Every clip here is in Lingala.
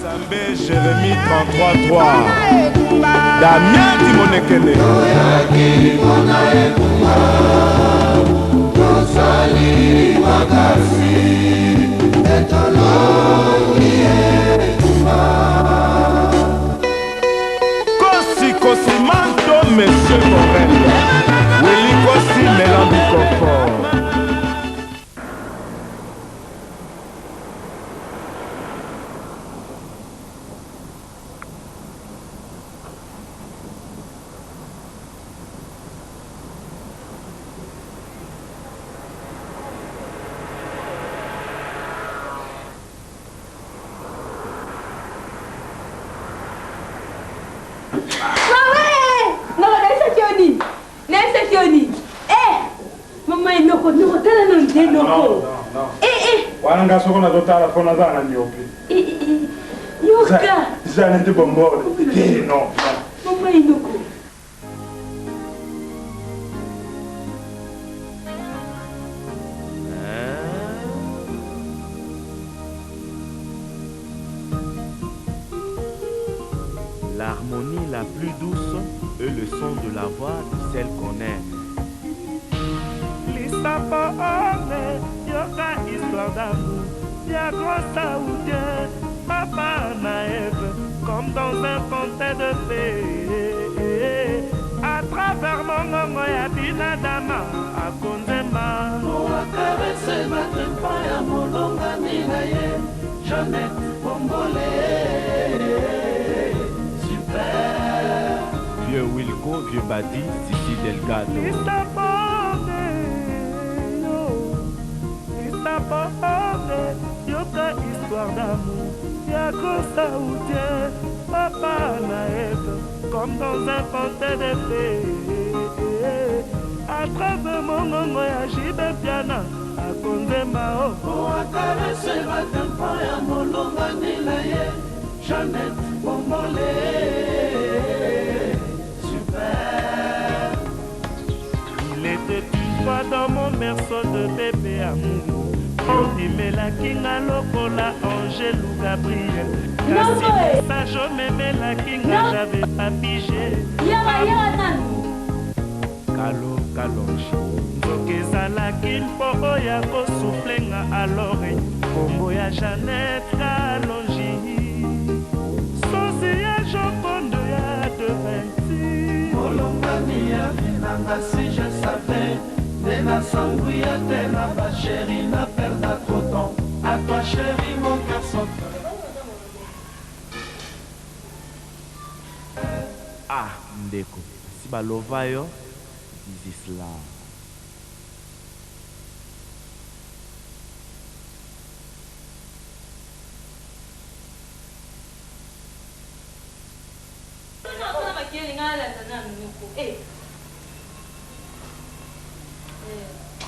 Nzambe Jérémie 33 3 Damien Timonekene Toyaki mpona etumba tosali makasi mpe tolongi etumba. Kosi Kosimanto Monsieur Borel Willy Kosi Melan du Confort. Mama nayebisaki yo nini? Nayebisaki yo nini? Eh! Mama enoko noko tala nanu te noko. Eh eh! Wana nga soko nazotala mpo naza na myope. Eh eh eh. Yoka. Eza neti bombole. Te non. Mama enoko. L'harmonie la plus douce est le son de la voix de celle qu'on aime. Lisapo ome yoka histoire d'amour ya grand saoudien papa na Eve comme dans un conte de fées à travers mongongo ya binadama akonzemba Oakarese batempa ya molongani na ye Jeannette Bombole Super Vieux Wilco, vieux Badi, Sissi Delgado. Lisapo ome yo Lisapo ome yoka histoire d'amour ya grand saoudien papa na Eve comme dans un conte de fées à travers mongongo ya JB Mpiana akonzemba o Oakarese batempa ya molongani na ye Jeannette Bombole Super Il était une fois dans mon berceau de bébé amour obimelaki nga lokola angelu Gabriel kasi Noko, eh. message omemelaki nga No. j'avais pas pigé Yaka yaka nanu. Kalo Kalonji. Nzoka ezalaki mpo oyo akosouffle nga alors kombo ya Jeannette Kalonji sosi ya Joconde ya de Vinci Molongani ya vie na nga si je savais nde nasanguya te na ba chéri na perda trop temps à toi chéri mon cœur saute. Ah ndeko si ba lova yo this is love.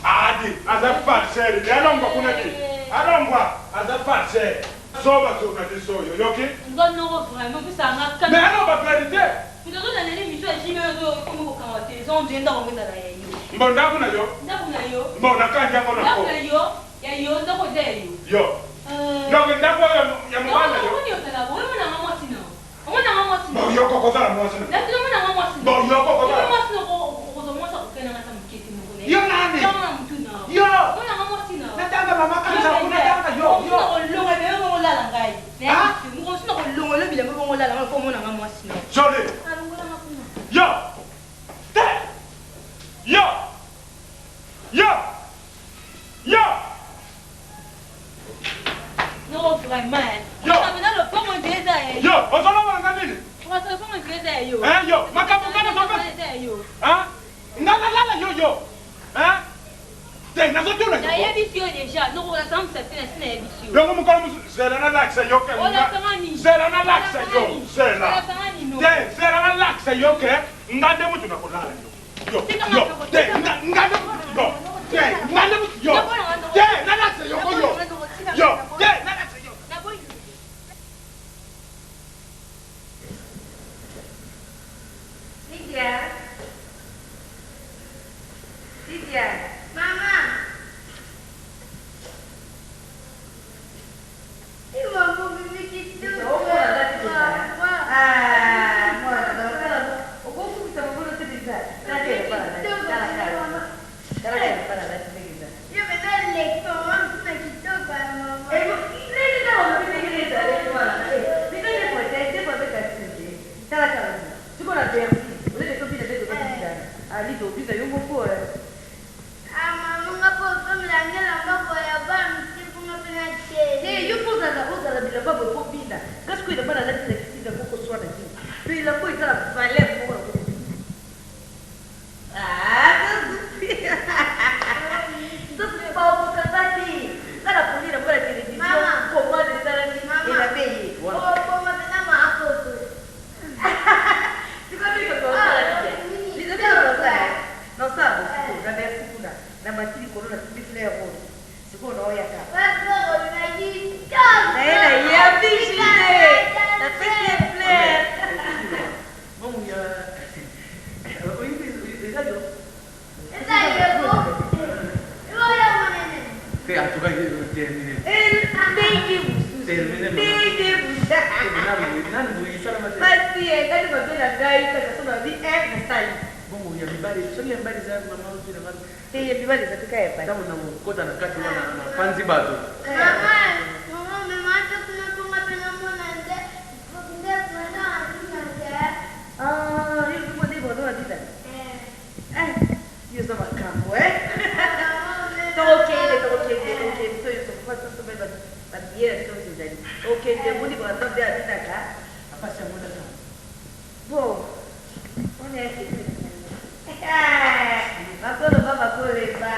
Adi aza farceur di alongwa kuna di alongwa aza farceur zoba journaliste oyo oyoki Nga noko vraiment opesaka nga kanda. mais aloba verite. Moto azo landela emission ya JB oyo okomi kokanga te eza on dirait ndako yango ezala ya yo. Mbo ndaku na yo. Ndako na yo. Mbo nakangi yango na Ndako ko. na yo ya yo ndako eza ya yo. Yo. Donc ndako oyo ya mobali na yo. Omoni ozala boye omona nga mwasi na yo. Omona nga mwasi na yo. Bo yo okozala mwasi na. Natuna omona nga mwasi na yo. Bo yo okozala. Mwasi na okozwa mwasi akokenda nga ata moke te moko na ye. Yo nani? Yo na mutu na yo. Omona nga mwasi na yo. Natanga mama kanza kuna tanga yo. Yo. Kolonga ebele bongo lala ngai. Mokolo mosusu nakolongola bilamba bongo olala ngai mpo omona ngai mwasi na yo. Jolie. Alongola nga kuna. Yo. Te. Yo. Yo. Yo. Noko vraiment hein. Yo. Makambo na lopango nzela eza ya yo. Yo, ozolongola nga nini? Okosa lopango nzela eza ya yo. Hein yo, makambo nga nazo eza ya yo. Hein? Nga nalala yo yo. Hein? Te nazotuna yo. Nayebisi yo deja, noko olakisa nga mosapi te nasi nayebisi yo. Yongo mokolo mosusu zela nalakisa yo ke Olakisa nga nini? Zela nalakisa yo, zela. Olakisa nga nini noko? Te zela nalakisa yo ke nga nde mutu nakolala yo. Yo, yo, te nga nga nde mutu yo. Te nga nde mutu yo. Te nalakisa yo ko yo. Yo, te nalakisa yo. Lydia. Lydia. Mama. Maman, bébé kitoko. Pasi ngai mabe na ngai kaka so na bi eh nasali. Bongo ya mibali, soki ya mibali eza mama oki na ngai. Te ya mibali eza te kaka ya basi. Ntango na kokota na kati wana na panzi bato. Mama, mama, mama, te kuna bonga pe na mona nde nde mwana azina te. Ah, yo mpo nde mwana azina. Eh, yo za makambo eh. Tokende, tokende, tokende, biso nyonso mpo sobe ba bière biso nyonso ezali. Okende omoni brandon nde abinaka. Apasi yango ndaka. Bon, on est bakoloba bakolemba.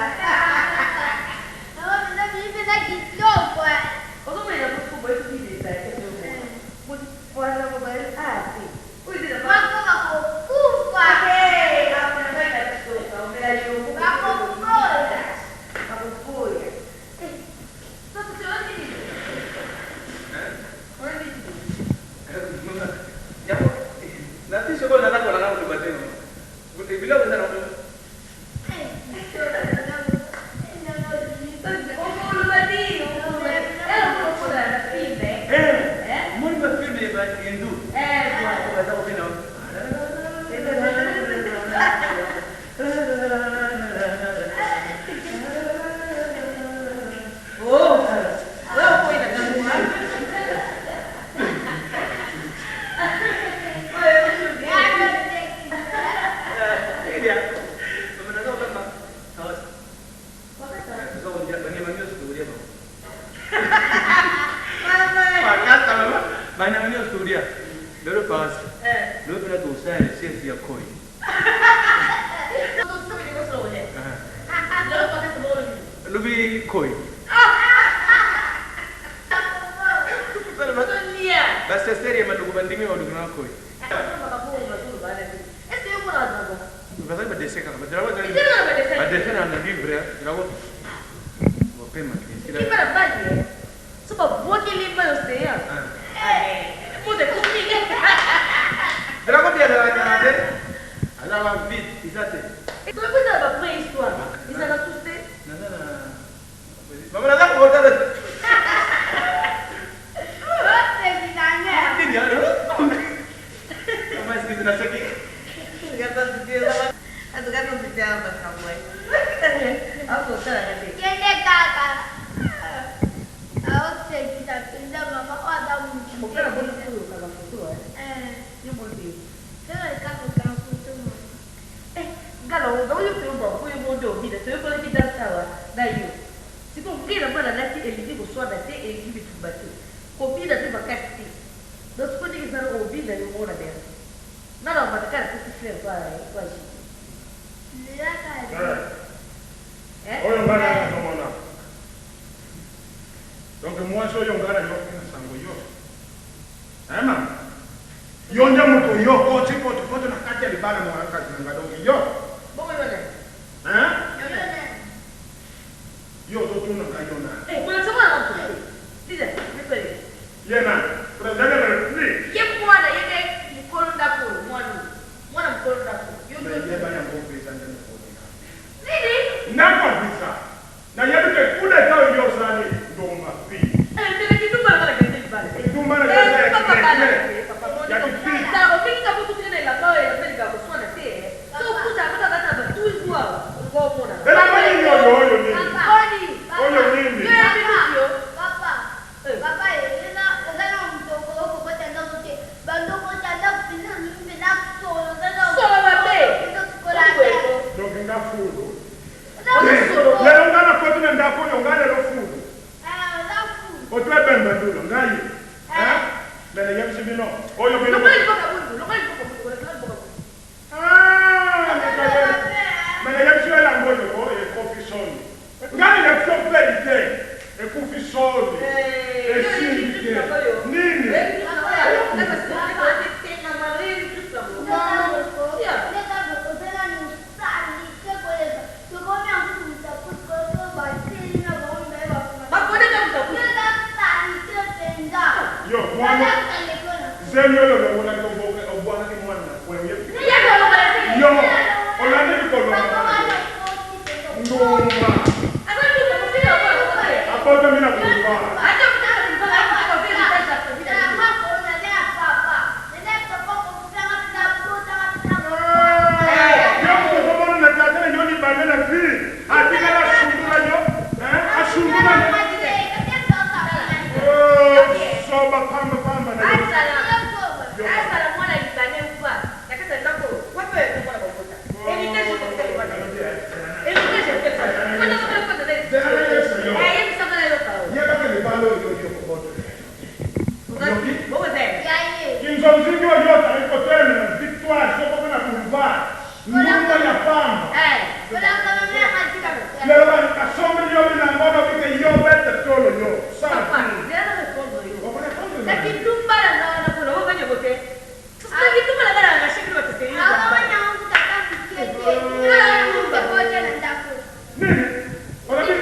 Ozomona kutu boye soki ezali te wana mobali ah te oyo eza bakoboya. Na ti sikoyo naza kolanga koloba te mama. Biloko eza na moni ba film ya ba hindu. Baza kobina. Banyama nyonso tolia lelo pasi lelo mpena tosala sieste ya koi. Lobi koi baseseri ya maluku bandimi maluku na koi bazali badese kaka badese na livre drago bopema. So babwakeli mai océan moto ekufi. Drago bi azalaka nyama te, azalaka vide eza te. Toyebozala ba préhistoire ezalaka susu te. Naza na mama naza kotala nini mama excuse naseki. Kende kaka aosekisa mpenza mama oyo aza mutu. Toyekolaki danse awa na yo. Sikoyo ngai na mwana alati elingi koswana te, elingi bitumba te, kobina mpe makasi te. Donc sikoyo ndenge eza obina yo moko na bercy nga na omata kaka napesi fleur to agite. Oyo nga na nazomona, donc mwasi oyo nga nayoki na sango yo, eh mama, yo nde moto yo okoti potopoto na kati ya libala mwana-kasi na nga, donc yo Bongo yo nani? Hein? Yo ozotuna nga yo nani? Eh, kolakisa mwana na moto te. Ye nani? President de la République? Ye mwana, ye nde mokolo ndako oyo, mwana oyo. Mwana mokolo ndako. Yo Mais yeba yango visa nde mokolo na. Nini? Ndako visa. Nayebi ke coup d'etat oyo yo osali ndumba fille. Eh, ndele kindumba na bana kende libala. Kindumba na kende ya kiekle. Ya kifi. Tala, ofingi ka mutu kende na elamba oyo elamba elingaka koswana te. So okuta kaka kaka ba toujours awa. Olinga omona. Elamba nini oyo oyo nini? Boni. Oyo nini? Yo yebi nini yo? Papa. Papa, eza na moto okokota ndako te. Bando okota ndako mpenza olingi mpenza solo. Solo mabe. Donc nga fulu. Lelo nga nakoti na ndako oyo nga lelo fulu. Oto ebemba ndula ngai. Mais nayebisi bino oyo bino. Ah, mais nayebisi yo elamba oyo ko ekofi soni. Nga nayebisi yo verite ekufi soni. Esimbi te. Nini? Yo mwana zemi oyo olongolaki obwakaki mwana na coin oyebi yo olandaki kolonga ndumba abotami na boulevard. pamba pamba na Azala azala mwana libanais ou pas na kati ya ndako oyo wapi oyo eza mwana bokota heritage oyo kotika libanda heritage ya kaka fanda soki fanda na eh yebisa nga nayoka o Yebaka libala oyo yo kobota. Oyoki bongo eza ya Kinzonzingi oyo ozali kotelemela victoire soki okomi na boulevard ndumba ya pamba. Lelo basombeli yo bilamba olobi ke yo bete tolo yo sans Papa, fille. zela na repondre yo. Oko repondre Na nani? kindumba na nga wana pona obani yango te. Na kindumba na nga na arrache bino bato serieux ya mobali. Nini? Olobi?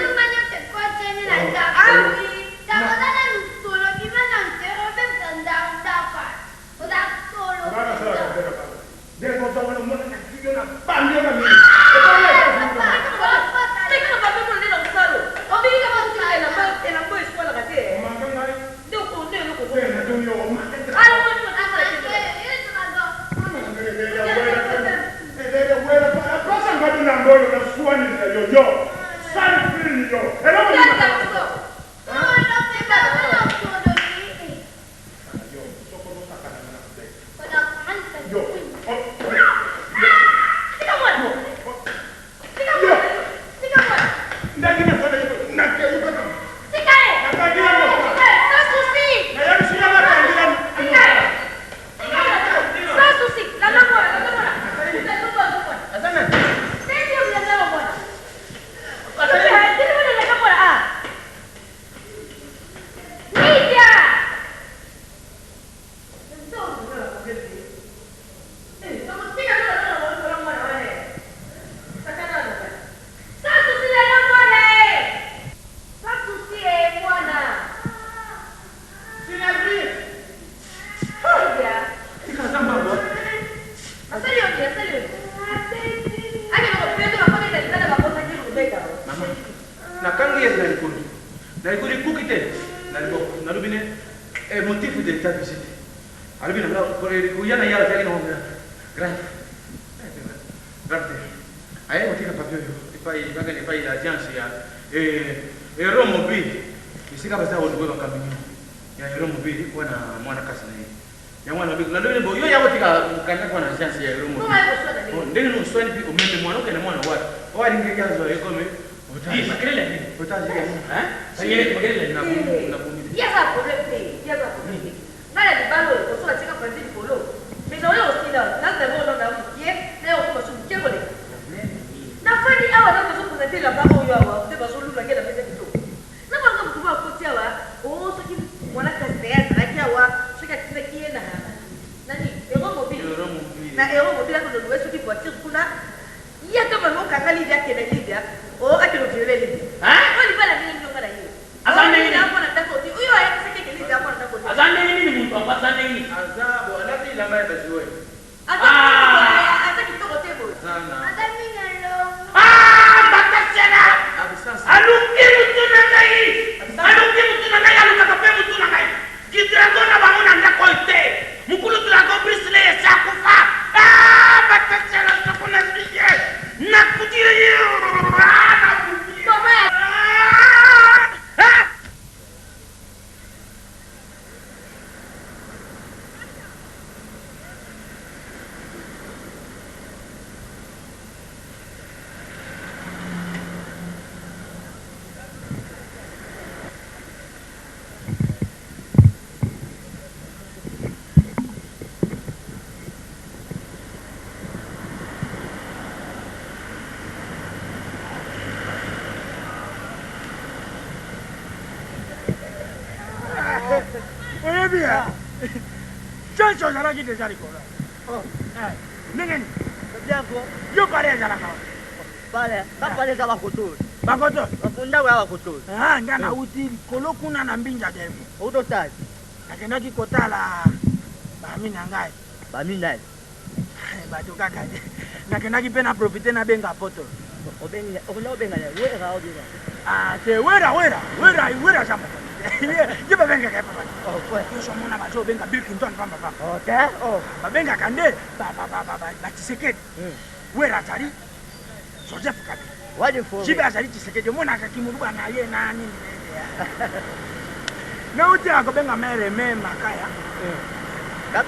Ah oui. Nga nasalaka te na bana. Ndenge oza wana omona na yo na bandi yo na nini? Ebongo Teka na papier mona nde na mosalo. Obiki kaka otika elamba elamba eswalaka te. Omaka ngai? Nde nde eloko Te natuni yo omaka te. Ah moni motema Pesa ngai bilamba oyo naswanisa yo yo. Sale fille yo. Eloko nini? Yo, soko ozosakana na kobeta. Yo. Oh, Tika mwana. Tika mwana. Tika mwana. Ndenge nasala yo, nakeyi kaka. Tika ye. Nakangi ye mosala. Tika ye. Sans souci. Nayebisi yo nakangi ye Tika ye. Tika ye. Sans souci. Landa mwana, landa mwana. Landa mwana, mwana. Aza nani? Tete yo landa mwana. Tete mwana landa mwana ah. Lydia. Sans souci landa mwana eh. Sans souci eh mwana. Synergie. Lydia. Tika aza mbambo. Asali yo nini? Asali yo nini? Akende kopesa bakota ete libanda bakotaki kobeta. Mama, nakangi ye na likolo. Na likolo ekuki te. Na liboko. Nalobi ne eh, motif de ta visite. Alobi na nga koya na ye azalaki na ngo grave. Grave te. Aye kotika papier oyo epai bakende epai ya agence ya eh, Hero Mobile. Esika baza kolouer ba camion ya Hero Mobile wana mwana kasi na ye. Yango wana nalobi nalobi ne bo yo ya kotika mokanda kwa na agence ya Hero Mobile. Bongo aye koswana ndenge Bon, ndenge nini oswani mpe omeme mwana okende mwana wapi oyo alingaki azwa ye comme otage. Makelele ya nini? Otage ya nini? Hein? Makelele ya nini? Nabomi nabomi te. Ye aza na problème te, ye aza na problème te. Ngai na libala oyo koso batie nga panzi likolo. Mais naoya kosila na d'abord na na mokie na ya kokoma su mokie koleka. Nafandi awa na bazo presenter elamba oyo awa nde bazolula ngai na mesa kitoko. Na mwana motu moko akoti awa oh soki mwana kasi na ye azalaki awa soki atindaki ye na nani Hero Mobile. Hero Mobile. Na Hero Mobile akende louer soki voiture kuna. Ye ata bango okanga Lydia akende Lydia oh akende violer Lydia. Hein? Oyo libala ndenge nini nga na ye. Aza ndenge nini? Mwana ndako te. Oyo ayebisaki eke Lydia mwana ndako te. Aza ndenge nini moto yango aza ndenge nini? Aza bo alati elamba ya ba joueur. Aza Ah! kitoko boye, aza kitoko te boye. Aza na Ah, Batasela! absence. Aluki mutu na ngai! Aluki mutu na ngai, alukaka mpe mutu na ngai. Kidrago na bango na ndako oyo te. Mokulu drago Bruce Lee esi akufa. Ah, Batasela soko nazwi ye. Nakuti ye. Ah, nakuti ye. Mama ya Ah! Ah! Oyebi chance ozalaki deja likolo ndenge nini yo pale ezalaka bakoto nga nauti likolo kuna na mbinja demo nakendaki kotala bami na ngai bato kaka nakendaki mpe na profite nabenga poto. Ah, te wera wera wera wera aza mokonzi ye babengaka ye papa nyonso omona bazobenga Bill Clinton pamba pamba babengaka nde batshisekedi wera azali Joseph Kabila jibe azali Tshisekedi omonaka kimuluba na ye na nini. Nauti ya kobenga mere me makaya.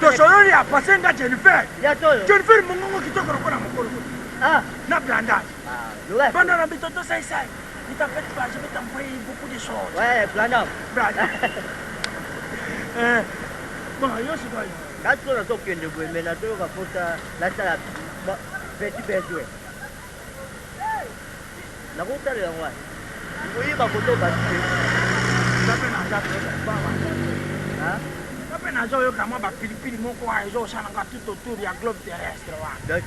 Tosololi ya passe nga Jennifer. Jennifer mongongo kitoko lokola mokolo. Ah. Na blandage. Ah, Banda na bitoto sai sai. Ne t'inquiète pas, je vais t'envoyer beaucoup de choses. Ouais, blandage. Blandage. Eh, bon, yo sikoyo. Kasi oyo nazokende boye me nazoyoka mposa nasala petit besoin. Nakotalela yango wana. Okoyeba koto bato te. Nga mpe naza nga mpe nazoyoka mwa bapilipili moko wana ezosala nga tout autour ya globe terrestre wana.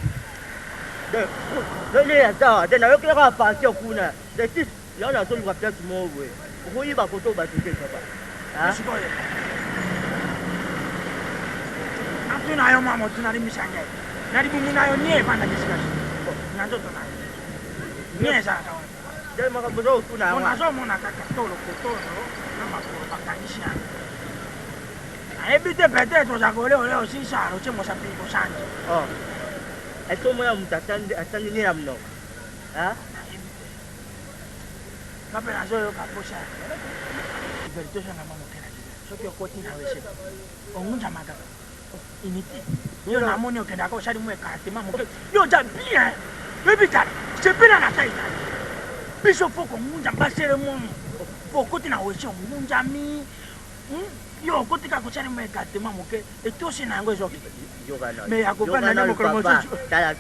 Nde aza te nayokelaka ba pension kuna de yango nazoluka place moko boye okoyeba koto bato te papa. Sikoyo natuna yo mwa motuna limbisa ngai na libumu na yo nie evandaka esika na nzoto na yo nie ezalaka wana nde makambo oza kotuna yango nazomona kaka tolo kotolo na makolo bakangisi yango nayebi te peut-être oza kole ole osisa otie mosapi kosanji ese omona moto asandi nde na monoko Nga pe nazoyoka posa verite oza na mwa moke na libela soki okoti na wese ongunzama kaka inutile yo namoni okendaka osali mwa ecartement moke yo oza bien oyebi tala sepela na tai na yo biso fo kongunza baseremoni fo okoti na wese ongunzami yo okoti kaka osali mwa ecartement moke etosi na yango ezoki me ya kovanda nde mokolo mosusu tala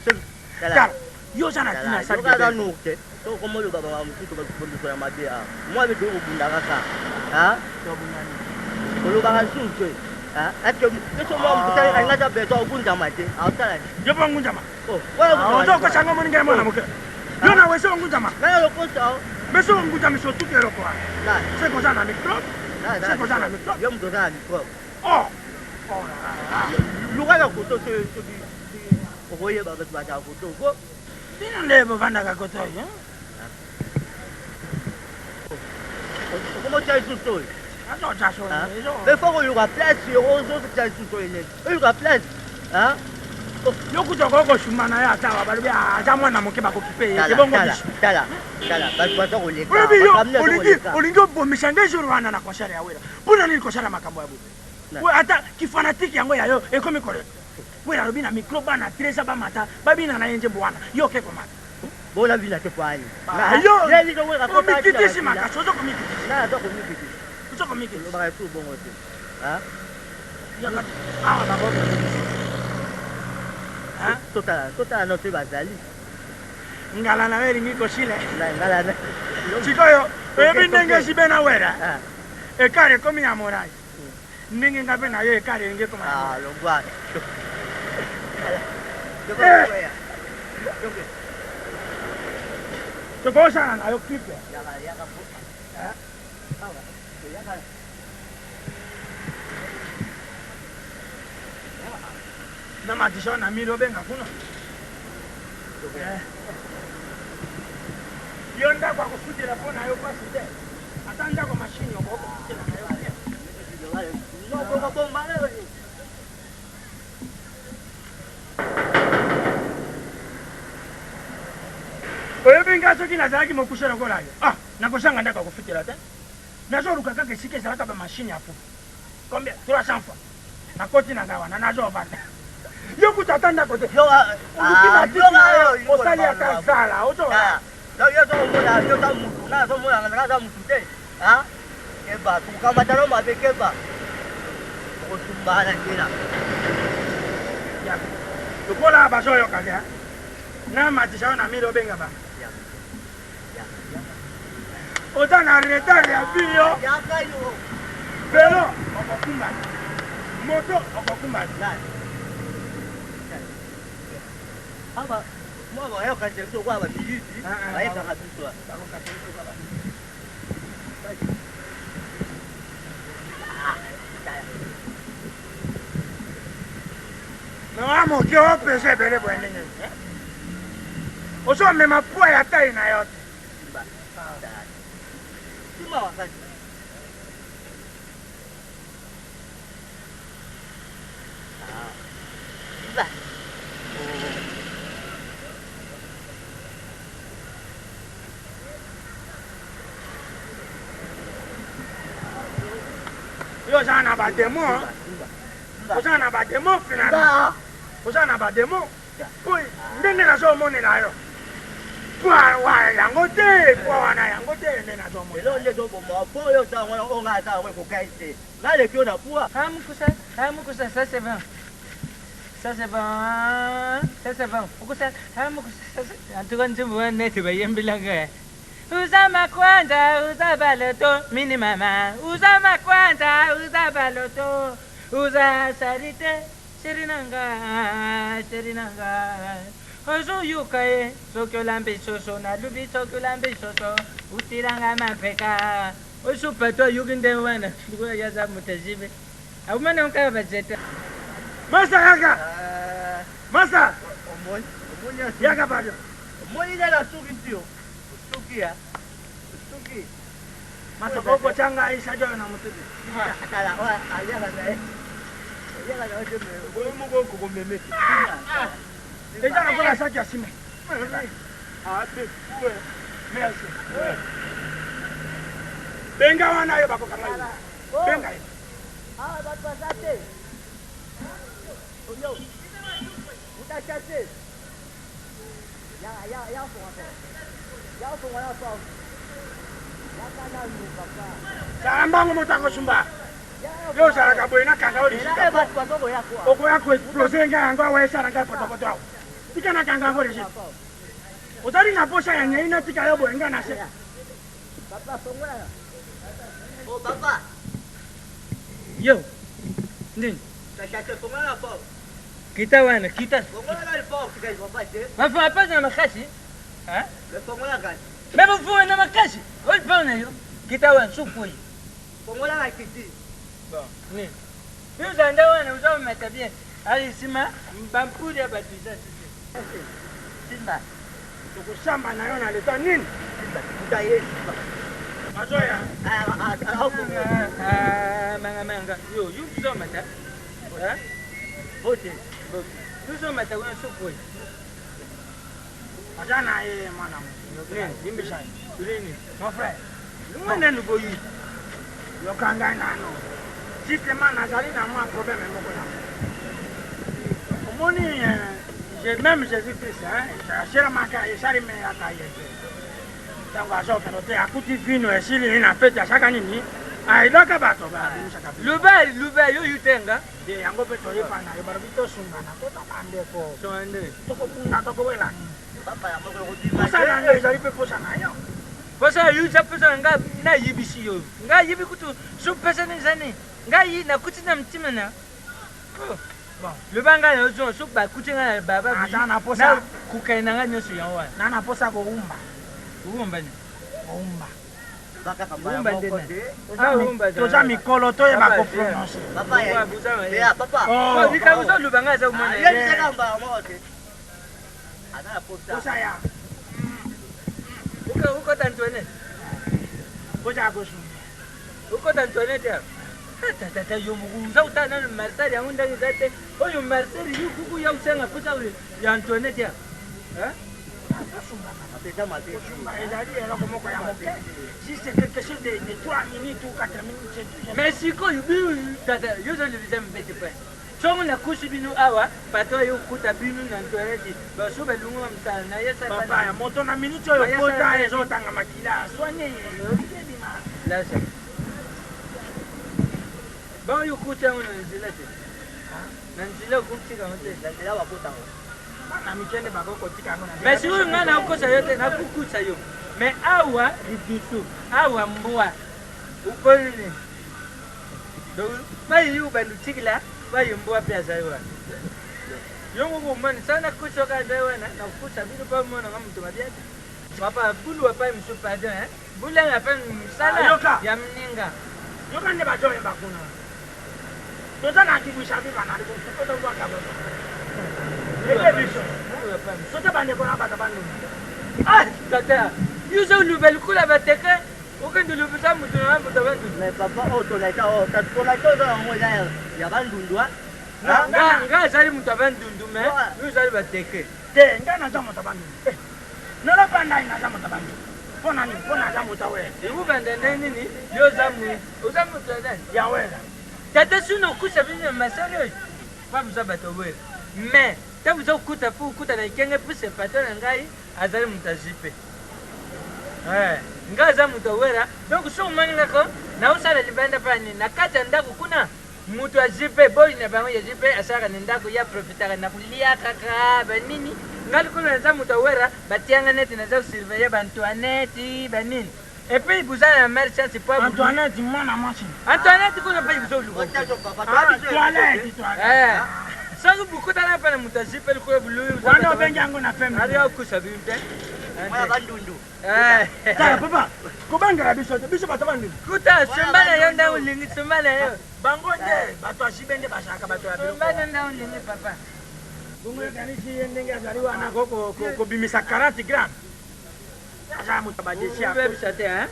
yo oza na ntina salle de bain te soki okoma oloba makambo mosusu tobondisa na mabe awa mwa be toyei kobunda kaka olobaka susu te eske biso mwa moto alinga aza besoin ogunzama te aosala yo mpo ngunzama ozo okosa ngo moninga ya mwana moke yo na wese ongunzama ngai lokosa mais soki ongunzamisi otuki eloko wana soki oza na microbe soki oza na microbe yo moto oza na microbe oh luka na koto soki okoyeba bato bazala koto ko bino nde bovandaka koto oyo okomotya lisusu oyo mais fo koluka place ozotya lisusu oyo neti oluka place yo kutu okoki kosumba na yo ata awa balobi aza mwana moke bakokipe ye te bongo biso tala tala bato baza koleka oyebi yo olingi olingi obomisa nde jour wana na concert ya wera mpo na nini kosala makambo ya boye ata kifanatike yango ya yo ekomi koleka Wera alobi na micro bana 13 ans bamata babina na ye nzembo wana yo oke komata. Bona bina te poani. Ah, yo omikitisi makasi ozo komikitisa. Na aza komikitisa. Ozo komikitisa. Olobaka lisusu bongo te. Ah? Yaka awa bako. Ah? Totala, totala no te bazali. Ngala na yo elingi kosila. Ngala na. Sikoyo oyebi ndenge jibe na wera. Ah. Ekare ekomi ya moral. Ndenge nga pe na yo ekari elingi ekoma Ah, longwa. Eh! Tokosala na yo clip. Eh? Na matisa na mili obenga kuna. Eh. Yo ndako akofutela mpo na yo pasi te. Ata ndako mashini okoki kofutela na yo te. Oyebi nga soki nazalaki mokuse lokola yo, ah, nakozanga ndako ya kofutela te. Nazoluka kaka esika ezalaka ba machine ya fufu. Combien? 300 francs. Nakoti na nga wana, nazovanda. Yo kutu ata ndako te. Oluki matiti na yo, osali ata zala, ozo. Yo ozomona yo oza mutu, nga nazomona nga naza mutu te. Ah, keba, kokamata no mabe keba. Okosumba na nzela. Lokola bazoyoka te, na matisa yo na mili obenga ba. Oza na retard ya vie yo. Velo okokumba te. Moto okokumba te. Awa mwa bayoka biso kwa ba miyibi bayekaka biso. Nawa moke opesa ebele boye ndenge nini? Ozomema poids ya taille na yo te. ba demon oza na ba demon finalement oza na ba demon po ndenge nazomonela yo poa wa yango te poa wana yango te nde nazomonela Eloko nde ezoboma po oyo oza yango wana oyo ngai aza yango ekokai te. Naleki yo na poids. Ah mukusa, ah mukusa, ça c'est bon. Ça c'est bon, ça c'est bon. Mukusa, ah mukusa, ça c'est En tout cas nzembo wana neti bayembelaka. Uza makwanza, uza baloto, mini mama. Uza makwanza, uza baloto. Uza salite, chéri nanga, chéri nanga. Ozoyoka ye, soki olambi soso, nalubi soki olambi soso, utilanga mapeka. Osupa to ayoki ndenge wana, likola ye aza moto azibe. Akomana ngo kaka bazete. Masa yaka! Masa! Yaka pardon. Omoni nde nasukisi yo. Osuki ya. Osuki. Masa okotya ngai sadio oyo na motu te. Tala, oyo aliaka na ye. Aliaka na yo te mais oyo moko okomeme te. Eza lokola saki ya sima. Merci. Benga wana yo bakokanga yo. Benga ye. Awa bato baza te. Yo. Utachase. Ya ya ya fonga. Ya fonga na porte. Yaka nanu papa. Sala mbango moto akosumba. Yo ozalaka boye nakanga yo lisika. Okoya koexplose ngai yango awa esala ngai potopoto awa. Tika nakanga yango regime. Ozali na posa ya nyei natika yo boye ngai na se. Papa fongola. Oh papa. Yo. Nini? Tachase fongola na porte. Kita wana, kita. Fongola na porte kasi papa te. Bafunga pasi na makasi. Hein? Fongola kasi. Me bofunga na makasi. Oyo mpo na yo. Kita wana, suku oyo. Fongola na kiti. Bon, nini? Yo ozanda wana, oza komata bien. Ali nsima, bampuli ya bato eza site. Simba. Tokosamba na yo na leta nini? Simba, kuta ye simba. Azoya. Manga manga. Yo, yo ozomata. Hein? Bote. Bote. Yo ozomata kuna suku oyo. Aza na ye mwana. Nini? Limbisa ye. Nini? Mon frère. Mwana nanu boyi. Yoka ngai nano. Justement nazali na mwa problème moko na. Omoni eh, même Jésus Christ hein, aselamaka esalimelaka ye te. Ntango azokende te akuti vino esili ye na feti asaka nini? Ayelaka bato babimisaka vino. Luba luba yo yutenga. Nde yango mpe toyepa na yo balobi tosungana toza bandeko. Songa nde. Tokobunda tokowela nini? Posa na ngai ezali mpe posa na yo. Posa yo eza posa na ngai nayebisi yo. Ngai ayebi kutu so posa na eza nini. Ngai nakuti na mtima na. Oh. Bon. Loba ngai na ozonga so bakuti ngai na baba. Aza na posa. Kokende na ngai nyonso yango wana. Na na posa kowumba. Kowumba nini? Kowumba. Wumba nde nani? Ah, wumba Toza mikolo toyeba koprononce. Papa ya. Papa. Oh, likambo ozoloba ngai aza komona. Yebisaka mbala moko te. Aza na posa. Posa ya. Ukota Antoinette. Posa ya kosunga. Ukota Antoinette ya. Tata yo moko oza kotala nanu Marcel yango ndenge eza te. Oyo Marcel yo kuku ya kosenga posa ya Antoinette ya. Hein? Kosumba ezali eloko moko ya moke. Si c'est quelque chose de, de 3 minutes ou 4 minutes, c'est tout. Mais sikoyo bino tata yo ozolobisa mibete pe. Songo nakusi bino awa bato oyo okuta bino na toilette baso balunga mosala na ye Papa, ya moto na minute oyo pota ezotanga makila. Soigne ye, olingi ebima. Lasa. Baoyo okuta yango na nzela te. Na nzela okotika yango te. Na nzela bakota yango. Bana mike nde bakoki kotika yango na nzela. Mais sikoyo ngai nakokosa yo te, nakokusa yo. Mais awa lidusu, awa mbwa. Uponi nini? Donc bayi yo bandutikila bayi mbwa mpe azali wana. Yo moko omoni soki nakusa yo kaka azali wana, nakokusa bino mpo omona nga moto mabe te. Papa bulu apai mosusu pardon hein. Bulu apai mosala Yoka. ya mninga. Yoka nde bazoyemba kuna. Toza na kibwisa viva na liboso po tobwaka boto. Ede biso. Bulu apai mosusu. Toza bandeko na bato bandundu. Ah tata, yo ozoloba lokola bateke okende olobisa moto na moto ya bandundu. Mais papa oyo tolaita oyo tolaita oza yango eza ya bandundu ah. Nga nga azali moto ya bandundu mais yo ozali bateke. Te, ngai naza moto ya bandundu. Eh, noloba ngai naza moto ya bandundu. Mpo na nini? Mpo naza moto ya wera. Ekobanda nde nini? Yo oza moto ya nani? Ya wera. Tata suna okusa bino na masali oyo pa boza bato wera mais ntango boza kokuta fo kokuta na ekenge puisque patron na ngai azali moto ya JP eh, ngai aza moto ya wera donc soki omoni ngai ko naosala libanda mpa nini na kati ya ndako kuna moto ya JP boyi na bango ya JP asalaka na ndako ye aprofitaka na kolia kaka banini ngai lokola naza moto ya wera batianga neti naza kosurveille bantoinette banini Et puis boza na mal chance po Antoinette mwana mwasi. Antoinette kuna pe biso luko. Ah, toilette, toilette. Eh. Soki bokutana mpe na moto azwi mpe lokola buluyu. Wana obengi yango na femme. Ali akusa bino te. Mwana bandundu. Eh. Tala papa, kobangela biso te, biso bato bandundu. Kuta somba na yo nde olingi somba na yo. Bango nde bato ya jibe nde bazalaka bato ya biloko. Somba na nde olingi papa. Bongo yokanisi ye ndenge azali wana kobimisa 40 gramme. Aza moto ya ba déchets. Obebisa te hein?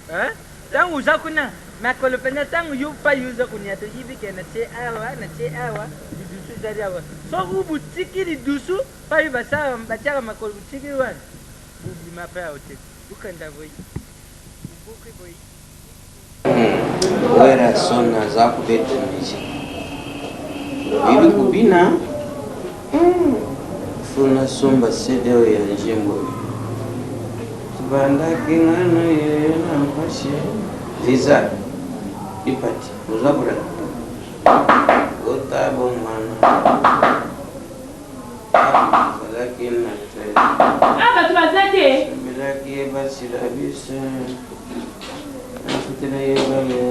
Hein? Tango oza kuna makolo mpenza ntango yo pa yo oza koniata oyebi ke na tie awa na tie awa lidusu ezali awa soki botiki lidusu pa yo basala batiaka makolo botiki wana bobima mpe awa te bokanda boyi bobuki boyi. Werrason aza kobeta musique oyebi kobina faut nasomba CD oyo ya nzembo oyo tobandaki nga na ye na mpasi visa lipati oza kolala ota bomwana azalaki na 13 Ah, bato baza te. sombelaki ye basila biso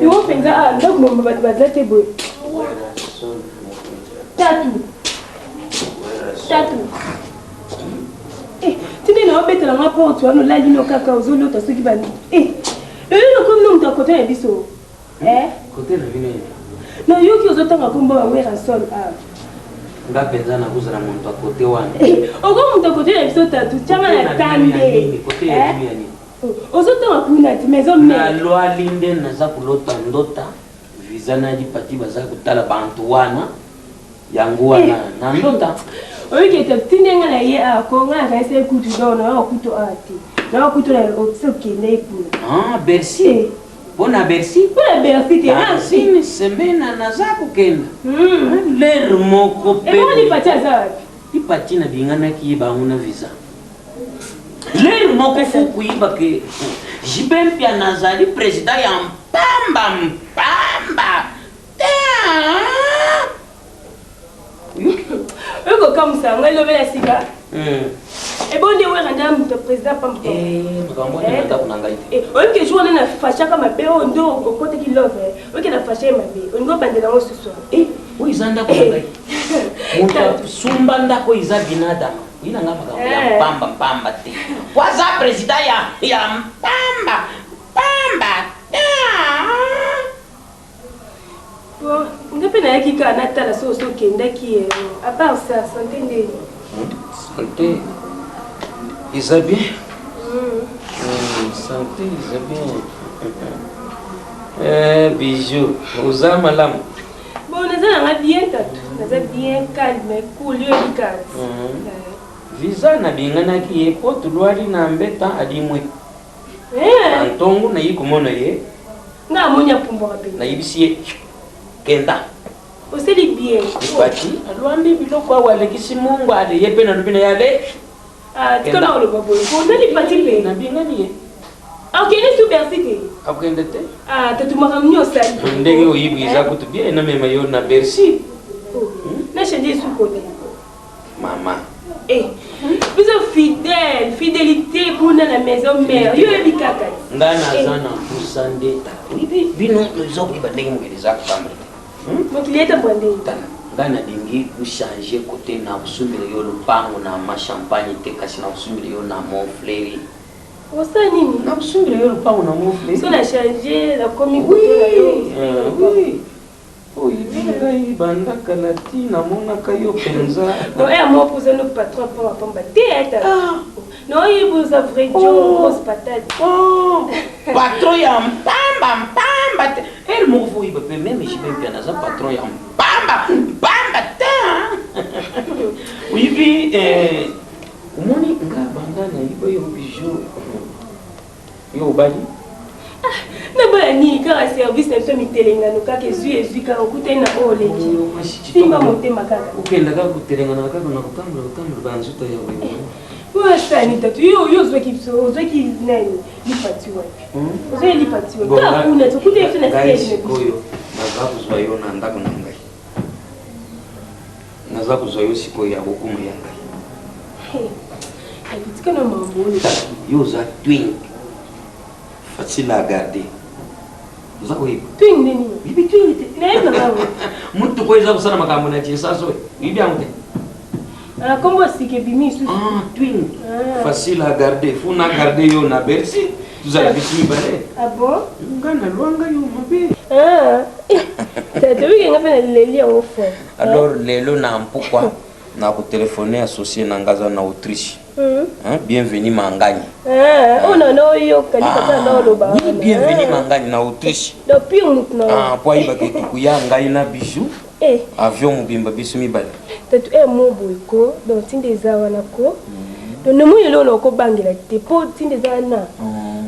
Yango mpenza ah, ndako mobimba bato baza te boye. Tatu. Tatu. Eh, tinde na obetela nga porte wana olali no kaka ozolota soki ba eh lelo lokomi no moto akota na biso. Eh? Kote na bino ye. Nayoki ozotanga kombo ya Werrason awa. Nga mpenza nakozala moto ya kote wana. Eh, oko moto ya kote na biso tatu, tyanga na kande. Kote ya bino ya nini? Ozo tanga kuna ti maison mère. Na lwali nde naza kolota ndota visa na lipati baza kotala bantu wana yango wana eh. na ndota. Oyoki ete tinde nga na ye awa ko nga nakanisi ye kutu donc na yo kutu awa te na yo kutu na ofisi okende ye kuna. Ah Bercy. Eh. Mpo na Bercy? Mpo na Bercy te. Dans une semaine naza kokenda. Hmm. L'heure moko pe. Ebongo lipati aza wapi? Lipati nabinganaki ye bango na visa. L'heure moko faut koyeba ke JB Mpiana azali president ya mpamba mpamba te. Oyo kokamwisa ngai lobela sika. Ebonde wera nde moto president pamba. Eh, makambo wana na ndako na ngai te. Eh, oyebi ke jour wana na fashaka mabe oyo nde okotaki love. Oyebi ke na fasha ye mabe. Olingi obandela yango susu. Eh, oyo eza ndako na ngai. Moto asumba ndako eza binadama. Oyi na nga makambo ya eh. mpamba mpamba te. Po aza president ya ya mpamba mpamba te. Bon, nga mpe nayaki kaka natala soki osi okendaki eh, à part ça santé ndeni santé eza bien santé eza bien eh, bijou oza malamu Bon, naza nanga bien tatu, naza bien calme, cool, yo yebi kaka. Visa nabenganaki ye po tulwali na mbeta alimwe. Eh. Na ntongo nayi komona ye. Nga amoni apumbwaka mpenza. Nayebisi ye kenda. Osali bien. Lipati alwambi biloko awa alekisi mungu ale ye mpe nalobi na ye ale. Ah, tika na oloba boye. Po na lipati mpe. Nabengani ye. Akende su Bercy te. Akende te. Ah, tatu makambo nini osali. Ndenge oyibi eza kutu bien namema yo na Bercy. Oh. Na changer su kote. Mama. Eh. Biso fidèle, fidélité kuna na maison mère. Yo yebi kaka. Nga naza na mposa nde oyebi bino eza koyeba ndenge mokili eza kotambola te. Mokili etambola ndenge. Tala, nga nalingi kochange kote na kosumbela yo lopango na ma champagne te kasi na kosumbela yo na Montfleury. Osala nini? Na kosumbela yo lopango na Montfleury. So na change nakomi kote na yo. Oui. Oyebi ngai banda kala ti namonaka yo penza. Bon, eh, moi, pour no patron pamba pamba te ata. Ah. No oyebi oza vrai Joe, oh. grosse patate. Oh. Patron ya mpamba mpamba te. Heure moko fo oyeba pe meme JB Mpiana aza patron ya mpamba mpamba te. Oyebi eh, omoni nga banda nayiba yo bijou yo obali? Ah, Nabala nini kaka service na biso mitelengano kaka ezwi ezwi kaka okutani na oyo oleki. Simba motema kaka. Okenda kaka kotelengana kaka na kotambola kotambola banzuta ya boye. Oyo asala nini tatu yo yo ozwaki biso ozwaki nani lipati wapi? Ozwaki lipati wapi? Kaka kuna tokutani biso na siège na biso. Sikoyo naza kozwa yo na ndako na ngai. Naza kozwa yo sikoyo ya kokoma ya ngai. Tatu tika na mambo oyo. Yo oza twin. Facile à garder. Oza koyeba. Twin nde nini? Bibi twin te. Nayebi na ngai. Mutuka oyo eza kosala makambo na Kinshasa oyo. Oyebi yango te. Ah, kombo sika ebimi lisusu. Ah, twin. Ah. Facile à garder. Faut na garder yo na Bercy. Tozala biso mibale. Ah bon? Nga na lwanga yo mabe. Ah. Tata oyoki nga mpe naleli yango fort. Alors lelo na mpokwa na kotelefone associe na nga aza na Autriche. Hein, bienvenue Mangani. Ah, oh non non yo kalika ta na oloba. Oui, bienvenue Mangani na Autriche. Donc pire mutu na. Ah, po ayeba ke tukuya ngai na bijou. Eh. Avion mobimba biso mibale. Tatu eh mo boye ko, donc tinda eza wana ko. Donc namoni eloko na okobangela te po tinda eza wana.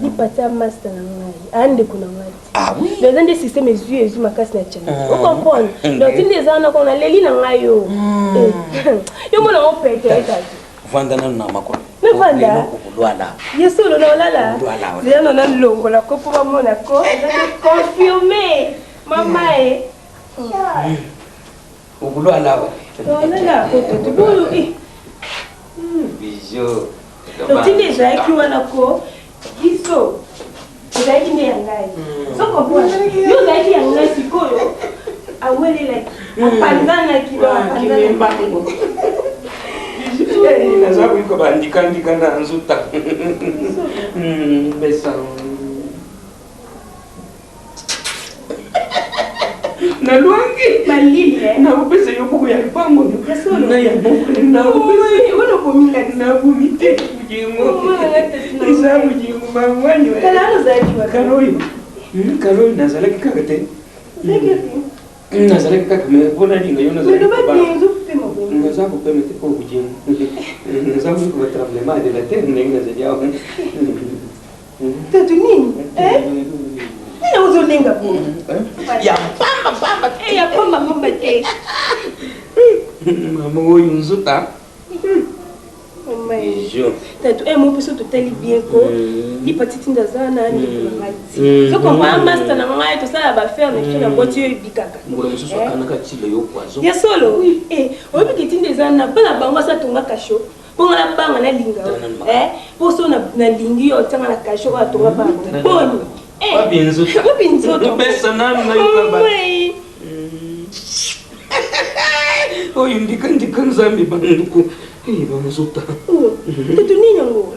Lipati ya master na ngai, aya ndeko na ngai te. Ah oui. Donc eza nde système ezwi ezwi makasi na challenge. O comprendre? Donc tinda eza wana ko naleli na ngai yo. Eh. Yo mona ngo pete tatu. Vanda nanu na makolo. Navanda. Lelo okolwala. Ye solo na olala. Olwala. Zela na nalongola ko po bamona ko. Eza nde confirme. Mama e. Okolwala awa. Olala ko tatu boyo eh. Bijou. Totindi ezalaki wana ko biso ezalaki nde ya ngai. Ozo comprendre? Yo ozalaki ya ngai sikoyo awelelaki apanzanaki donc apanzanaki. Naza koyoka bandikandika na nzuta. Besa. Nalwangi. Malili eh. Nakopesa yo buku ya lupango. Na ya Nabomi te bujengo. Eza bujengo mangwanyo. Kaloyo. Kaloyo nazalaki kaka te. Nazalaki kaka mais mpo nalinga yo nazalaki naza kopema te mpo bujengo. Naza koyoka ba tremblement de la terre ndenge nazali awa. Tatu nini? Eh? Nini ozolenga boye? Ya pamba pamba te. Ya pamba pamba te. Mama oyo nzuta. Tatu eh mo biso totali bien ko. Lipati tinda za na ndeko na ngai ti. So comprend master na ngai tosala ba affaire na biso na boîte yo ebikaka. Mokolo mosusu akanaka tilo yo poison. Ya solo? Eh, oyebi ke tinda eza na bana bango asa tonga kasho. Po nga nabanga nalinga yo eh po so nalingi yo otianga na cachot oyo atonga bana boni eh wapi nzoto wapi nzoto pesa nanu nayoka ba oyo ndika ndika nzambe banduku eh banzota tatu nini yango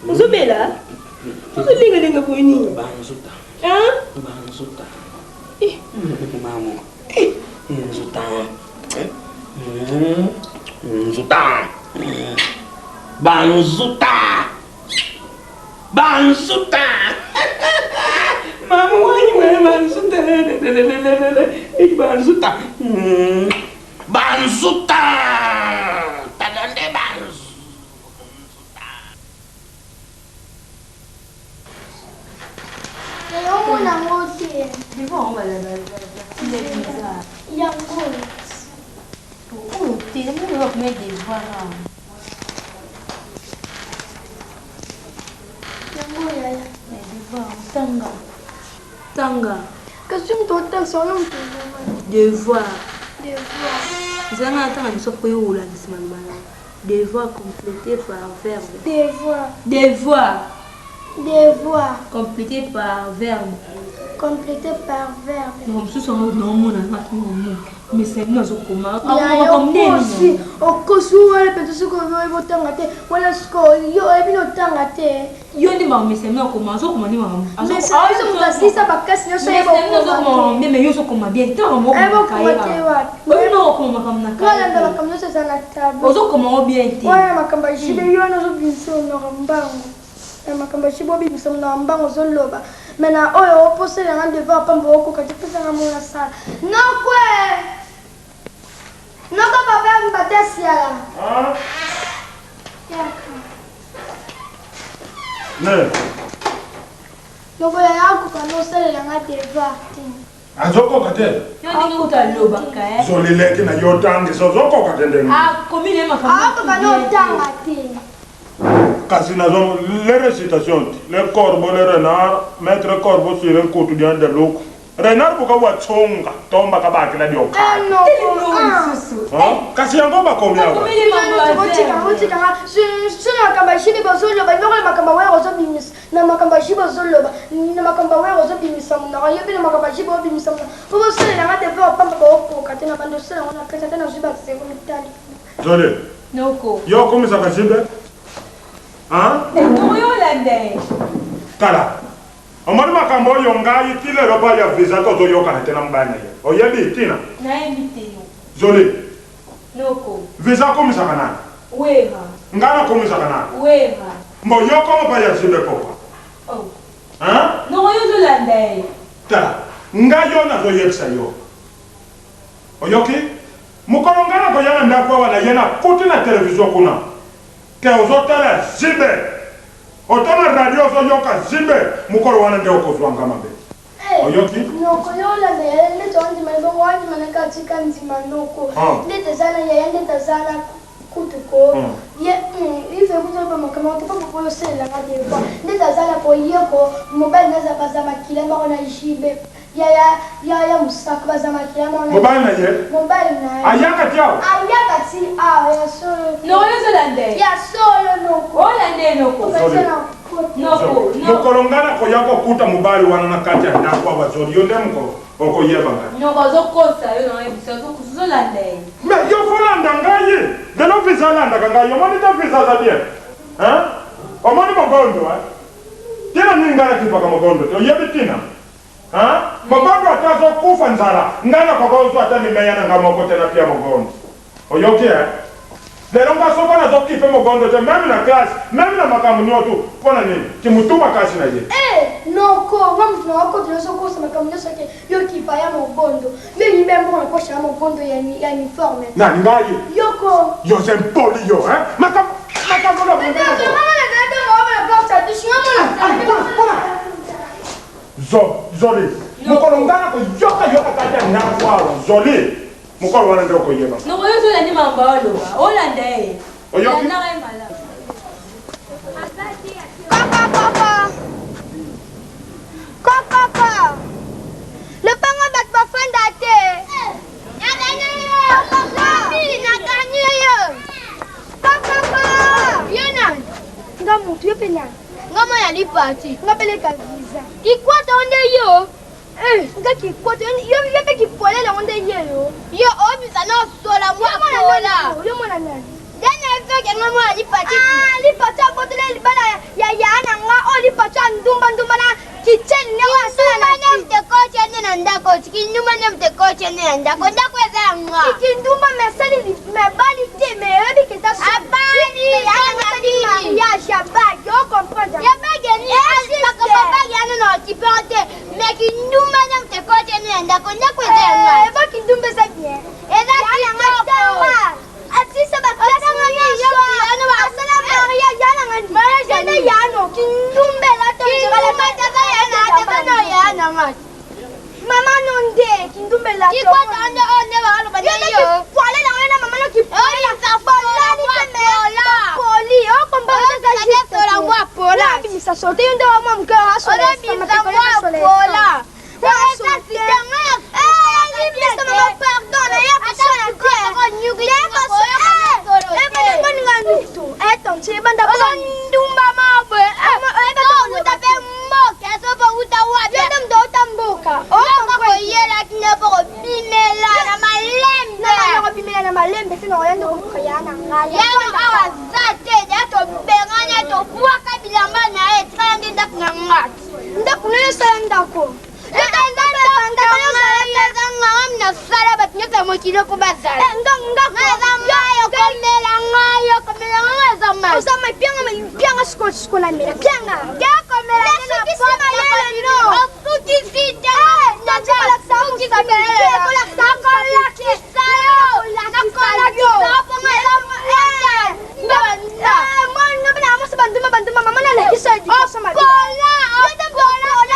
ozobela ozolengalenga boye nini banzota hein banzota eh mamo eh nzota Nzuta. Banzuta. Banzuta. Mama wanyi wewe banzuta. Banzuta. Banzuta. Talande banzuta. Omona yango te. Yango. Oyo te, namoni oyo akomaki devoir awa. Yango yaya. Mais devoir, tanga. Tanga. Kasi moto otangisa wana moto Devoir. Devoir. Nzela nga natanga liso po yo olakisa maloba na Devoir complété par verbe. Devoir. Devoir. Devoir. Complété par verbe. Complété par verbe. Non, mosusu yango naomona nga omona mais c'est nazokoma okosi okosi wana mpenza soki oyebi otanga te wana sikoyo yo oyebi na otanga te yo nde makambo mesemi akoma azokoma nde makambo moto asilisa bakasi nyonso yebokoma mais yo ozokoma bien te makambo okoma makambo na kalanda makambo nyonso eza na tableau ozokoma ngo bien te wana makambo ya jibe yo wana ozobimisa monoko mbango na makambo ya jibe obimisa monoko mbango ozoloba mais na oyo oposela nga devoir pamba okoka te pesanga mona sala nokwe noko papa ya mbatasiala yaka Ne. Noko yaya akoka nosalela nga devoir te. Azokoka te. Yo ndenge kutu alobaka eh. Zolileki na yo otangisa ozokoka te ndenge. Akomi na ye makambo. Akoka notanga te. Kasi nazo le récitation le corbeau le renard maître corbeau sur un kutu diande luku Renard buka wa tsonga tomba ka bakela dioka. Kasi yango bakomi awa. Otikanga so na makambo ya jibe bozoloba biloko na makambo ya wera ozobimisa na makambo ya jibe ozoloba na makambo ya wera ozobimisa monoko yo mpe na makambo ya jibe obimisa monoko mpo bosalela nga devoir pamba baokoka te na bando osala yango na kati ata nazwi ba zero mitali. Zole. Noko. Yo okomisaka jibe? Hein? Noko yo olanda ye. Tala. Omoni makambo oyo ngai ti lelo pa ya visa tozo yokana te na mobali na ye oyebi tina? Nayebi te noko. Zoli. Noko. Visa akomisaka nani? Werra. Ngai nakomisaka nani? Werra. Mbo yo okoma pa ya JB pourquoi? Oh. Hein? Noko yo ozo landa ye. Tala ngai yo nazo yebisa yo oyoki? Mokolo ngai nakoya na ndako awa na ye nakuti na television kuna ke ozo tala JB. Ota na radio ozo yoka JB mukolo wana nde okozua nga mabe oyoki? Noko yo olanda yaya ndeti ondima ebongo ondima na ka tika ndima noko ndeti eza na yaya ndeti aza na kutu ko ye ife kutu oloba makambo yango te po popo oyo osalela nga devoir ndeti aza na ko ye ko mobali naza baza makila moko na JB yaya yaya mosaka baza makila moko na Mobali na ye? Mobali na ye Ayaka ti awa? Ayaka ti awa ya solo. Noko yo ozolanda ye? Ya solo noko. Olanda ye noko? Zoli. Noko, noko. Mokolo nga nakoya kokuta mobali wana na kati ya ndako awa Zoli yo nde mokolo okoyeba ngai. Noko azokosa yo na oyebisa azokosa ozolanda ye. Mais yo faut landa ngai lelo visa alandaka ngai omoni te visa aza bien hein omoni mogondo hein tina nini ngai nakipaka mogondo te oyebi tina Hein? Mogondo ata azo kufa nzala, nga na koka ozwa ata limeya na nga moko te na pia mogondo. Oyoki hein? Lelo nga soko nazo kipe mogondo te meme na classe, meme na makambo nioto, pona nini? Ki mutu makasi na ye. Eh! Noko, nga mutu na okotela ozo kosa makambo nioso ke yo kipa ya mogondo. Yo yiba ya mbongo na poche ya mogondo ya ya uniforme. Nani ngai? Yo ko. Yo oza impoli yo hein? Makambo makambo na Nga mona na dongo na porte ya douche, nga mona. Zo, zoli. Mokolo nga nako yoka yo na kati ya ndako awa, zoli. Mokolo wana nde okoyeba. Noko yo ozolandi makambo aoloba, olanda ye. Oyoki? Landaka ye malamu. Kokokoko. Kokoko. Lopango bato bafanda te. Naganye yo. Kokoko. Yo nani? Nga motu yo mpe nani? Nga mwana lipati. Nga pe leka visa. Kikwata ngo nde yo. Eh, nga kikwata yo yo pe kipolele ngo nde ye yo. Yo obisa no sola mwa pola. Yo mwana nani? Nde na ezoke nga mwana lipati. Ah, lipati abotela libala ya ya na nga oyo lipati ya ndumba ndumba na kitchen ne oyo asala na Kindumba nde mtekoche nde na ndako. Kindumba nde mtekoche nde na ndako. Ndako eza ya nga. Kindumba mais asali mais abali te mais oyebi ke eza Abali asali mariage ya bague o comprendre. Ya bague ni makambo ya bague wana na okipe yango te mais kindumba nde mtekoche nde na ndako. Ndako eza ya nga. Eh, ba kindumba eza bien. Eza kitoko. Atisa ba classe nyonso. Asala mariage ya na nga. Mariage nde ya no kindumba elata Kindumba tata ya na tata na ya na nga. Mama no nde kindumba elata. Kikwata nde oyo nde bakaloba nde yo. Kikwale na nga na mama no kikwale. Bolani te mais poli. O comprendre eza juste. Sola mwa pola. Bimisa sote yo nde wa mwa moke asola. Obimisa mwa pola. Ndumba mabwe outa mpe mboka sopo uta wapi outa mboka koyelaki nde mpo kobimela na malembe kobimela na malembe te na oya nde koluka ya na ngai yango awa aza te ya tobengana tobwaka bilamba na ye etikala nde ndako na nga Ndako nayo osala ndako. Nasala bato nyonso ya mokili mpo bazala. Eza mai okomela ngai okomela ngai eza mai. Oza mai pianga pianga sikoyo sikoyo na mela pianga. Okomela Nasukisi mayele no. Osukisi te. Nakolakisa yo. Nakolakisa yo. Mwana banduma banduma mama nalakisa education mabe. Okola okola.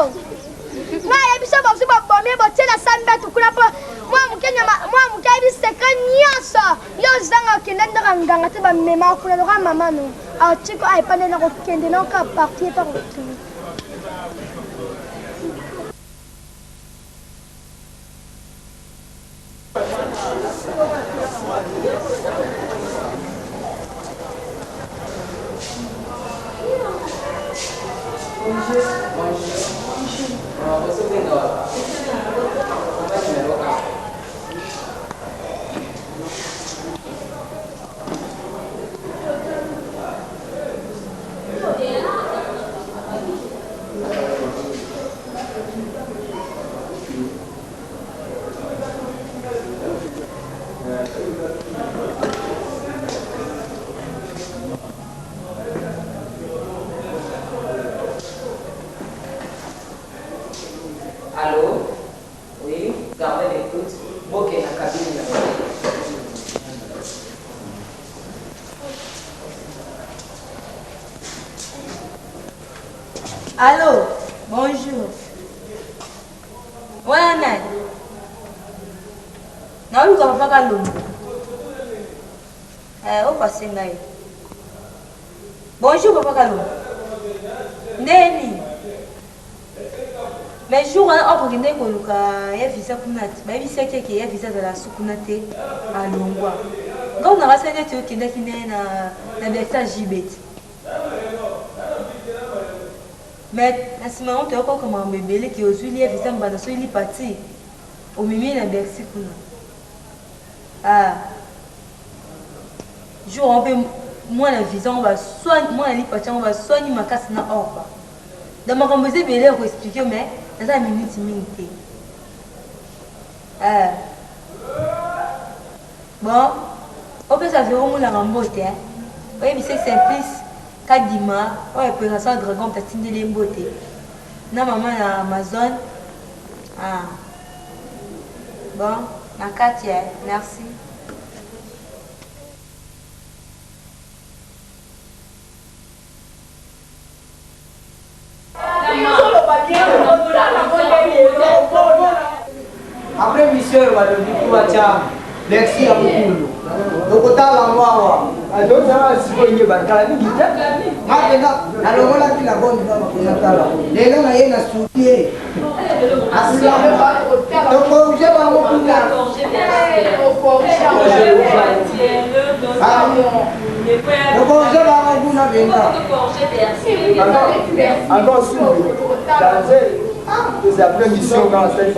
yo. Nga ayebi so bozwi bobomi ye botie na sa mbetu kuna mpo mwa moke nyama mwa moke ayebi secret nyonso. Yo ozanga okende ndako ya nganga te bamema kuna lokola mama no atiko ayepa nde nakokende na oka parti ye mpe akokende. Allô? Oui, gardez l'écoute. Boke na cabine na ngai. Allô, bonjour. Wana nani? Naoluka papa Kalombo. Eh, opase ngai. Bonjour papa Kalombo. Ndeni? Mais jour wana okokendaki koluka ya visa kuna te. Bayebisaki eke ya visa azala su kuna te alongwa. Ngai nakasi neti okendaki ne na na Bertha JB. Mais na sima yango toyaki koyoka makambo ebele ke ozui lia visa mbanda soki lipa ti omemi ye na Bercy kuna ah jour yango mpe mwana visa yango baswani mwana lipa ti yango baswani makasi na orpa donc makambo eza ebele ya koexplike mais naza na minute mingi te ah. Bon opesa Vero Mulanga mbote hein. Oyebise Simplice Kadima oyo opération Dragon moto atindeli ye mbote na mama na Amazon ah. Bon na kati eh. Merci. Après mission oyo balobi po batya merci ya mokulu tokotala yango awa tozala sikoyo nde bakala mingi te nga mpenza nalongolaki la bonne natala lelo na ye na suki ye tokorige bango kuna tokorige bango kuna mpenza Encore sûr, danger. C'est après mission quand c'est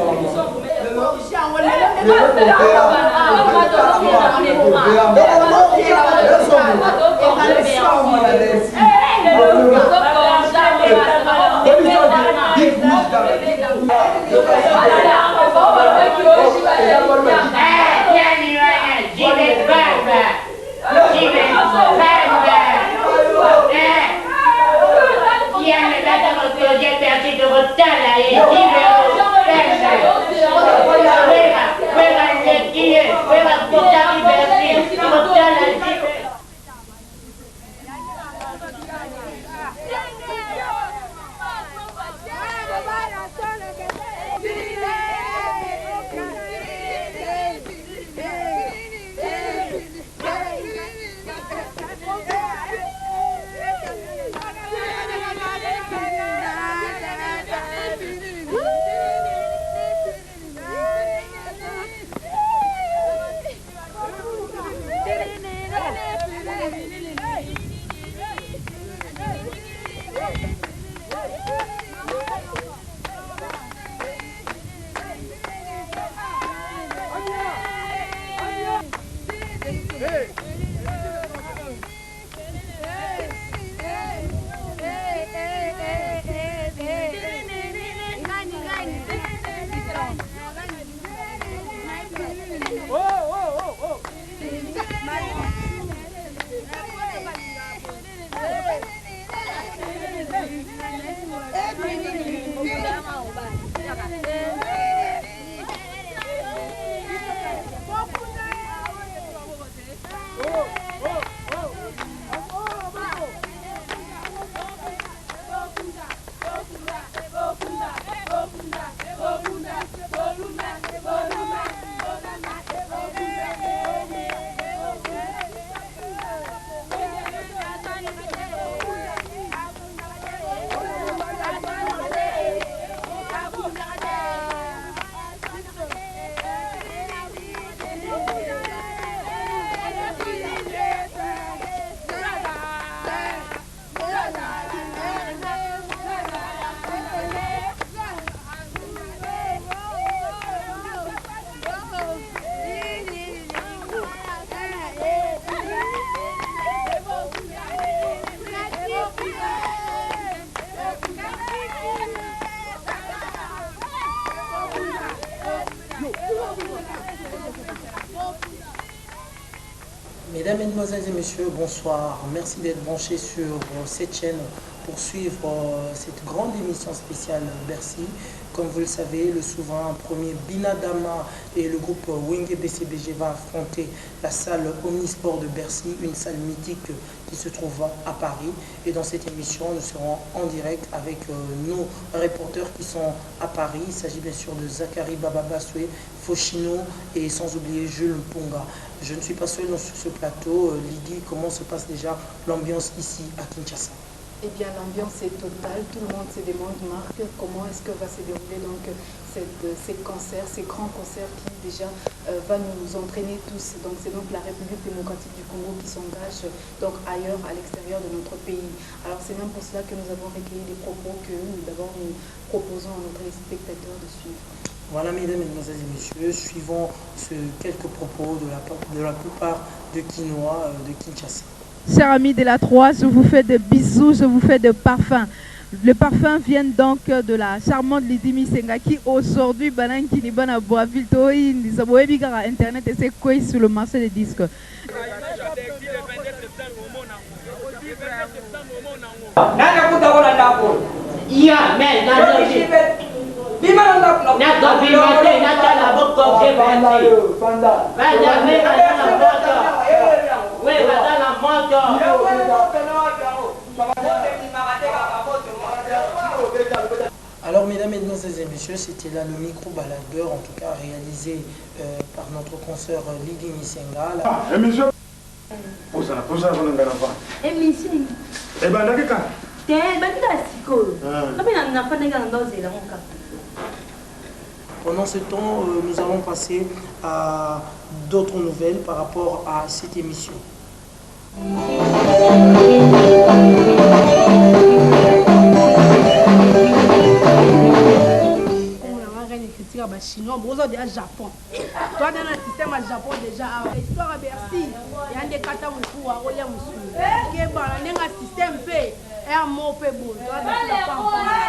Mesdames, Mesdemoiselles et Messieurs, bonsoir. Merci d'être branchés sur euh, cette chaîne pour suivre euh, cette grande émission spéciale Bercy. Comme vous le savez, le souverain premier Binadama et le groupe Wenge BCBG va affronter la salle Omnisport de Bercy, une salle mythique qui se trouve à Paris. Et dans cette émission, nous serons en direct avec euh, nos reporters qui sont à Paris. Il s'agit bien sûr de Zachary Bababaswe, Fochino et sans oublier Jules Mponga. Je ne suis pas seul sur ce plateau. Euh, Lydie, comment se passe déjà l'ambiance ici à Kinshasa Eh bien, l'ambiance est totale. Tout le monde se demande, Marc, comment est-ce que va se dérouler donc cette, ces concerts, ces grands concerts qui déjà euh, va nous entraîner tous. Donc, c'est donc la République démocratique du Congo qui s'engage donc ailleurs, à l'extérieur de notre pays. Alors, c'est même pour cela que nous avons recueilli des propos que nous d'abord nous proposons à nos téléspectateurs de suivre. Voilà, mesdames, mesdemoiselles et messieurs, suivons ce quelques propos de la, de la plupart de Quinois euh, de Kinshasa. Chers amis de la 3, je vous fais des bisous, je vous fais des parfums. Le parfum vient donc de la charmante Lydie Misenga qui aujourd'hui, banankini bana Boaville, toyindisa boyebi kaka internet ese ekwei sur le marché des disques. Nani akuta ko na ndako? Ya, mais na Bima na ndako na kobima te natala bokoke merci. Bada me baza na moto. We baza na moto. Alors, mesdames, mesdemoiselles et messieurs, c'était là le micro-baladeur, en tout cas réalisé euh, par notre consoeur Lydie Misenga. Ah, émission Ozala, ozala wana ngai nava. Émission nini? Ebandaki kaka. Te, ebandi kaka sikoyo. Nga mpe nafandaki kaka nga ozela yango kaka. Pendant ce temps, euh, nous allons passer à d'autres nouvelles par rapport à cette émission. Critique ba chinois boza deja japon toa na système ya japon deja awa histoire ya bercy ya nde kata mokuwa olia mosuni keba na ndenge ya système mpe air mo mpe boye toa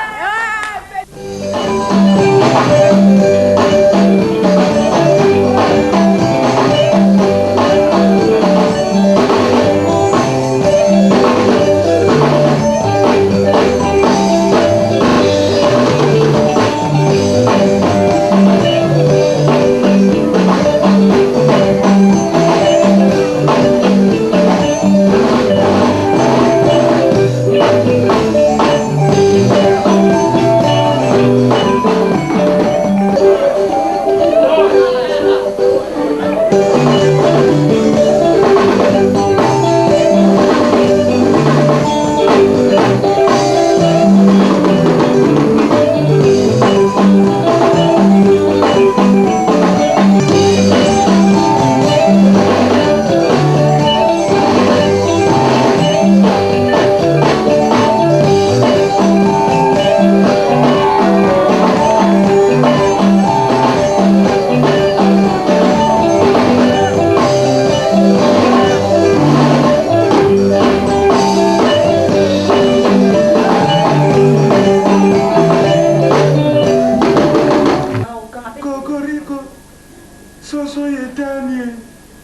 Kokoriko, soso etani,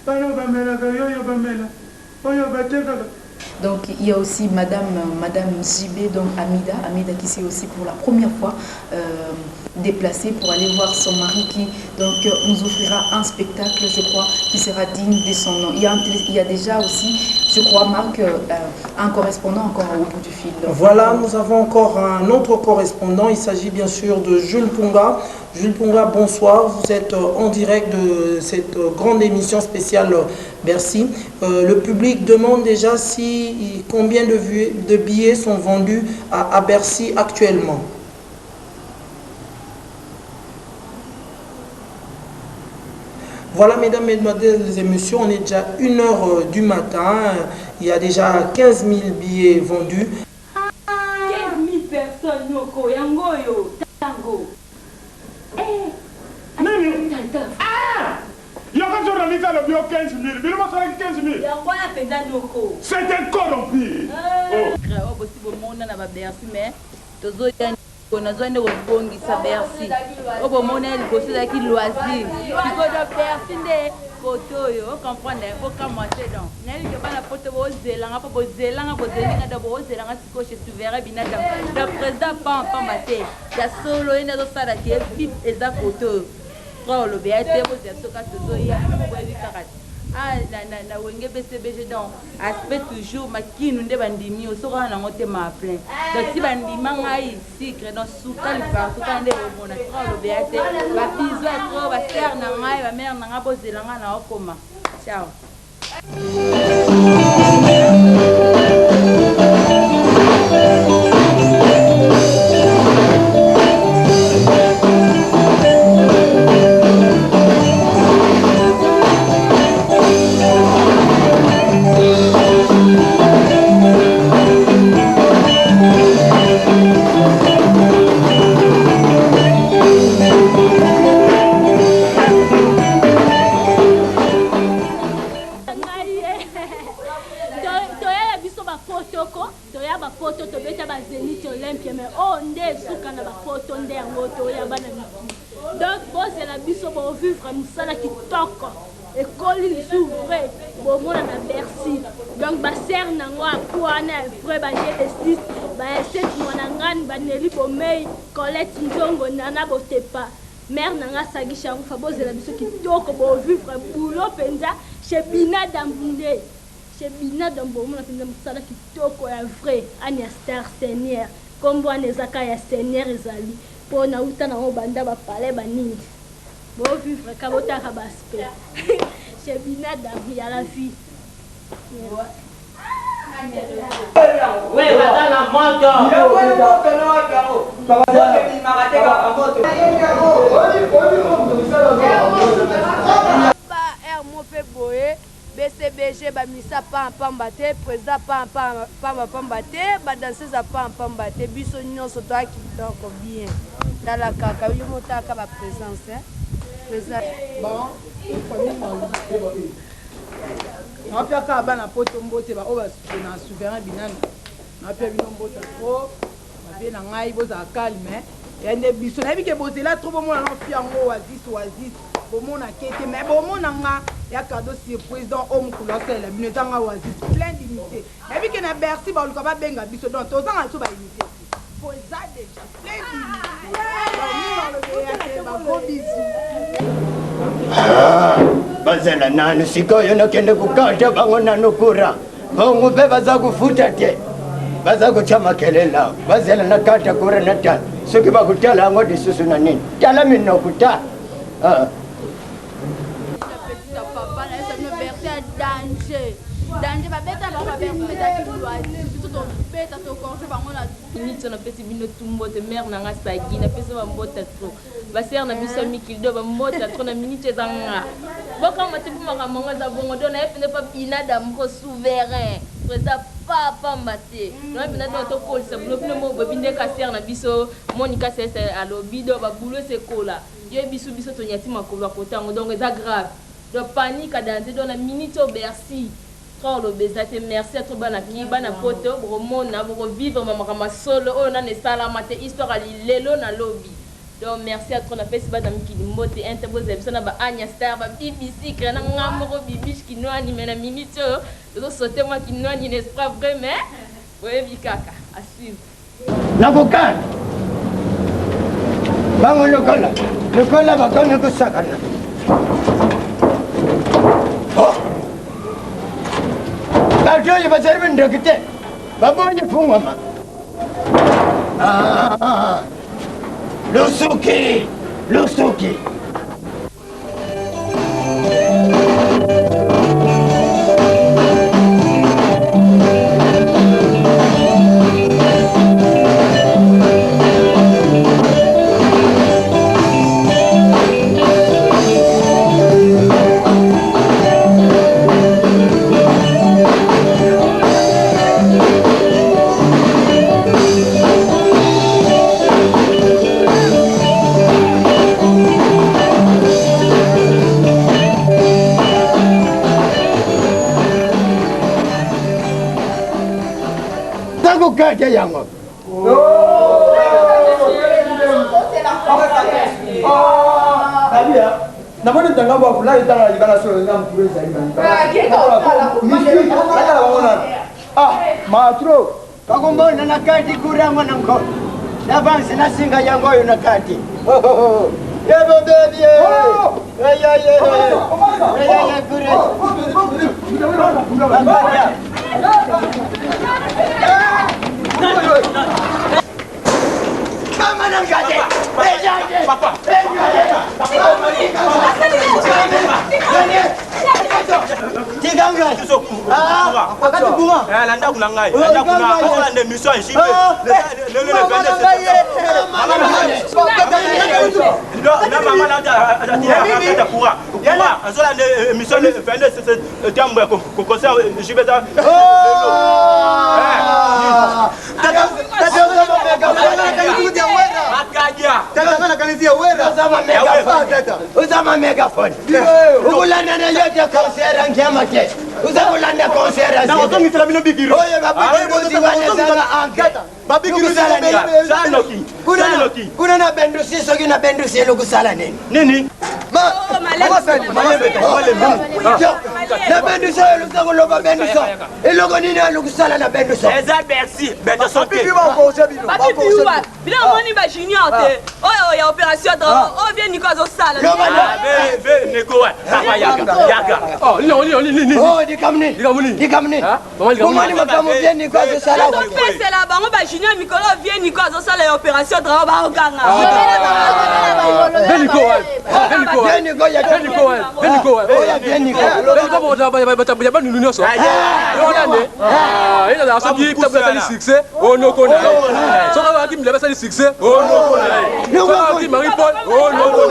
bana bamelaka yoyo bamela, oyo batekaka. Donc il y a aussi Madame, Madame JB, donc Amida, Amida qui s'est aussi pour la première fois euh, déplacée pour aller voir son mari qui donc, nous offrira un spectacle, je crois, qui sera digne de son nom. Il y a, un télé, il y a déjà aussi, je crois, Marc, euh, un correspondant encore au bout du fil. Donc, Voilà, nous avons encore un autre correspondant. Il s'agit bien sûr de Jules Ponga. Jules Ponga, bonsoir. Vous êtes euh, en direct de cette euh, grande émission spéciale euh, Bercy. Euh, le public demande déjà si, combien de, de billets sont vendus à, à Bercy actuellement. Voilà, mesdames, mesdemoiselles et messieurs, on est déjà 1h du matin. Il y a déjà 15 000 billets vendus. 15 000 personnes noko yango oyo tango eh nini tata ah yoka journaliste alobi yo 15 000 bino bosalaki 15 000 yango wana mpenza noko c'est un corrompu oh. oyo bosi bomona na babercy mais tozoya nazoya nde kobongisa bercy oyo bomona ya liboso ezalaki loisir sikoyo bercy nde kote oyo ocomprendre bokamwa te donc nayebi ke bana poto bozelanga mpo bozelanga bozelinga donc bozelanga sikoyo chez souverain binata donc président pamba pamba te ya solo ye nde azosala ke bip eza kote oyo trop olobi ya te bozela biso kaka tozoya boyebi kaka te ah, na, na, na wenge bcbg donc aspect toujours makinu nde bandimi yo soki wana nango te ma plein donc ti bandima ngai sucre donc sukali partout kaka nde bomona trop olobi ya te babizu ya trop basere na ngai bamere na ngai bozela ngai na okoma ciao. Toyaya biso bapotoko toya bapoto tobeta ba zenith olympia mais oyo oh, nde esuka na bapoto nde yango toya bana mikili donc bozela biso bovivre mosala kitoko ekoli lisusu vrai bomona na bercy donc basere nango akwana ya vrai ba g de 6 ba 7 mwana ngani baneli bomei colette nzongo nana botepa Mère na nga Sagi Sharufa bozela biso kitoko bo vivre boulot penza chez Bina Dambunde chez Bina Dambu bomona penza musala kitoko ya vrai Anya Star Seigneur kombo wana eza ka ya Seigneur ezali po na wuta na ngo banda ba palais ba nini bo vivre ka botaka ba aspect chez Bina Dambu ya la vie. Ba heure moko pe boye BCBG ba misa pamba pamba te president pamba pamba te ba danseuse ya pamba pamba te biso nionso toa kitoko bien tala kaka yo moko tala kaka ba presence hein. Bon famille malu. Napia kaka bana poto mbote ba oyo ba soutenaka souverain binana napia bino mbote trop ba vie na ngai bozala calme ya nde biso nayebi ke bozela trop bomona na fi yango oasis oasis bomona kete mais bomona nga ya cadeau surprise donc oyo mokolo asalela bino eza nga oasis plein d'unité nayebi ke na bercy baluka babenga biso donc tozanga biso ba unité te po eza deja plein d'unité donc mingi alobeya te ba gros bisous. Ah, bazela nanu sikoyo nakende kokata bango nanu kura bongo mpe baza kofuta te baza kotya makelele awa bazela nakata kura natala soki bakotala yango lisusu na nini tala minoko ta ah. Papa na yesu bino bercy ya danger danger babeta bango babercy ezalaki loisir biso tobeta tokorge bango na Nitso napesi bino tout mbote mère na nga Sagi napesi ba mbota trop ba sœur na biso ya mikili do ba mbota trop na minute eza nga bokamwa te mpo makambo yango eza bongo do naye mpenza pa binada moko souverain président pa pamba te naye mpenza to tokolisa bino bino moko boyebi nde ka sœur na biso Monica Sese alobi do ba boulot esekola yo biso biso tonyati makolo ya kotango donc eza grave donc panique a danger do na minute oyo Bercy Trop oloba eza te merci à trop bana ki bana poto bokomona boko vivre ma makambo ya solo oyo nanu esalama te histoire ya lelo na lobi donc merci à trop napesi bana mikili mbote inte bozela biso na ba Anya star ba bibi sucre na nga moko bibiche kinuani mais na minute oyo tozo sauter mwa kinuani n'est-ce pas vrai mais boyebi kaka à suivre. Nakokana bango lokola lokola bakomi kosakana. Oh! Bato oyo bazali bandoki te, babongi fungwama. Ah, lusuki lusuki. Kati yango Namoni ntanga bwaku na etala na libala solo nga mokulu ezali natala bango nano ah matro bakombona na kati kurango na nko navansi nasinga yango oyo na kati yebo bebi Na ndako na ngai olanda émission ya JB lelo le 22 na mama na courant azolanda émission le 22 septembre concert JB eza Uzama megaphone. Ukulanda na yote concert ngiama te. Uza kulanda concert. Na ozongisela bino bigiro. Oyo babigiro anketa. Sanoki. Kuna na bendusi soki na bendusi elokusala nini? Nini? Na bendusi elusa koloba benduso. Eloko nini elokusala na benduso? Eza Bercy, benduso te. Bapipiwa, bino omoni ba junior te oyo ya opération dragon oyo vie niko azosala. Topesela bango ba junior mikolo oyo vie niko azosala ya opération dragon baoganga. Banunu nyonso ezalaka soki tabu asali succès onoko na ye, soki azalaki milaba asali succès onoko na ye, soki azalaki Marie Paul onoko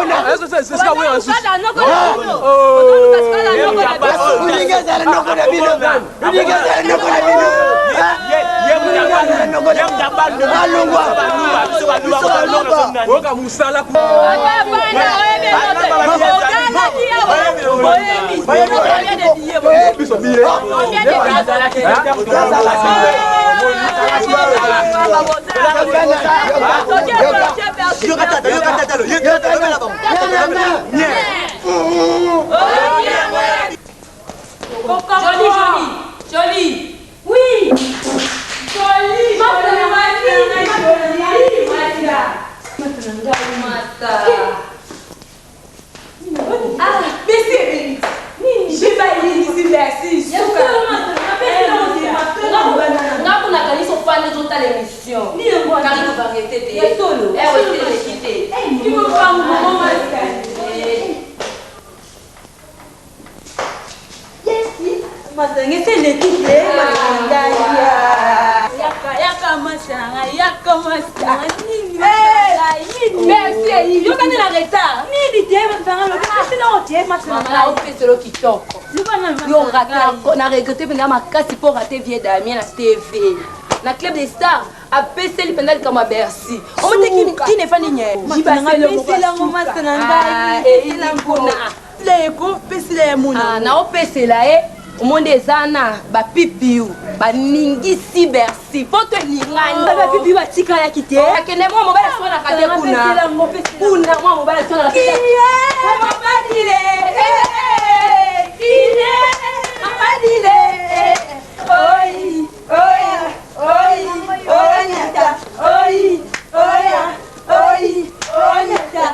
na ye, esika wera Ulinga ezala noko na bino. Ulinga ezala noko na bino. Alongwa. Oyoka mosala. Biso biye. Jolie, jolie, jolie. Oui. Jolie, jolie, jolie. Ah, merci Ebeli. Nini? Bayinisi merci. Suka. Nga kuna kanisi ofandi ozotala émission karito variété te. Ya solo. Eleki te. Masanga ese eleki te masanga yaka yaka masanga yaka masanga nini nini merci eyi yokani na retard nini te masanga lobi kasi na otie masanga. Mama, opeselo kitoko. Yo rate na regrete mpenza makasi mpo rate vie Damien na TV na Club des Stars, apeseli mpenza likambo ya Bercy. Omoteki kini efandi nye. Peselango masa na ngai kuna. Leko pesela ya mona. Naopesela ye omonde eza na bapipiu baningisi Bercy mpo to eningani. Bapipiu batikalaki te. Akende mwa mobali aswanaka te kuna kuna, mwa mobali aswanaka te. Mabadile kine mabadile oi oi oi onyata oi oya oi onyata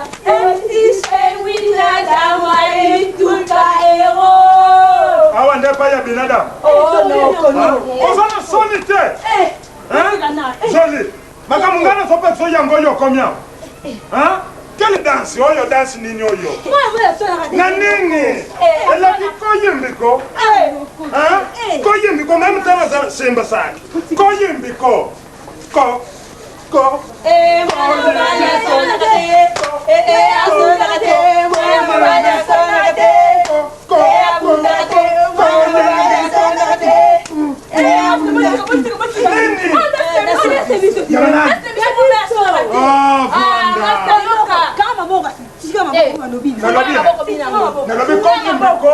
Awa nde epai ya binada. Oza na soni te. Joli makambo ngai nazopesa yango oyo okomi awa. Quelle danse oyo? Danse nini oyo? Na nini elaki koyimbiko koyimbiko meme tala simba saki koyimbiko ko ko. Nalobi koyimbiko,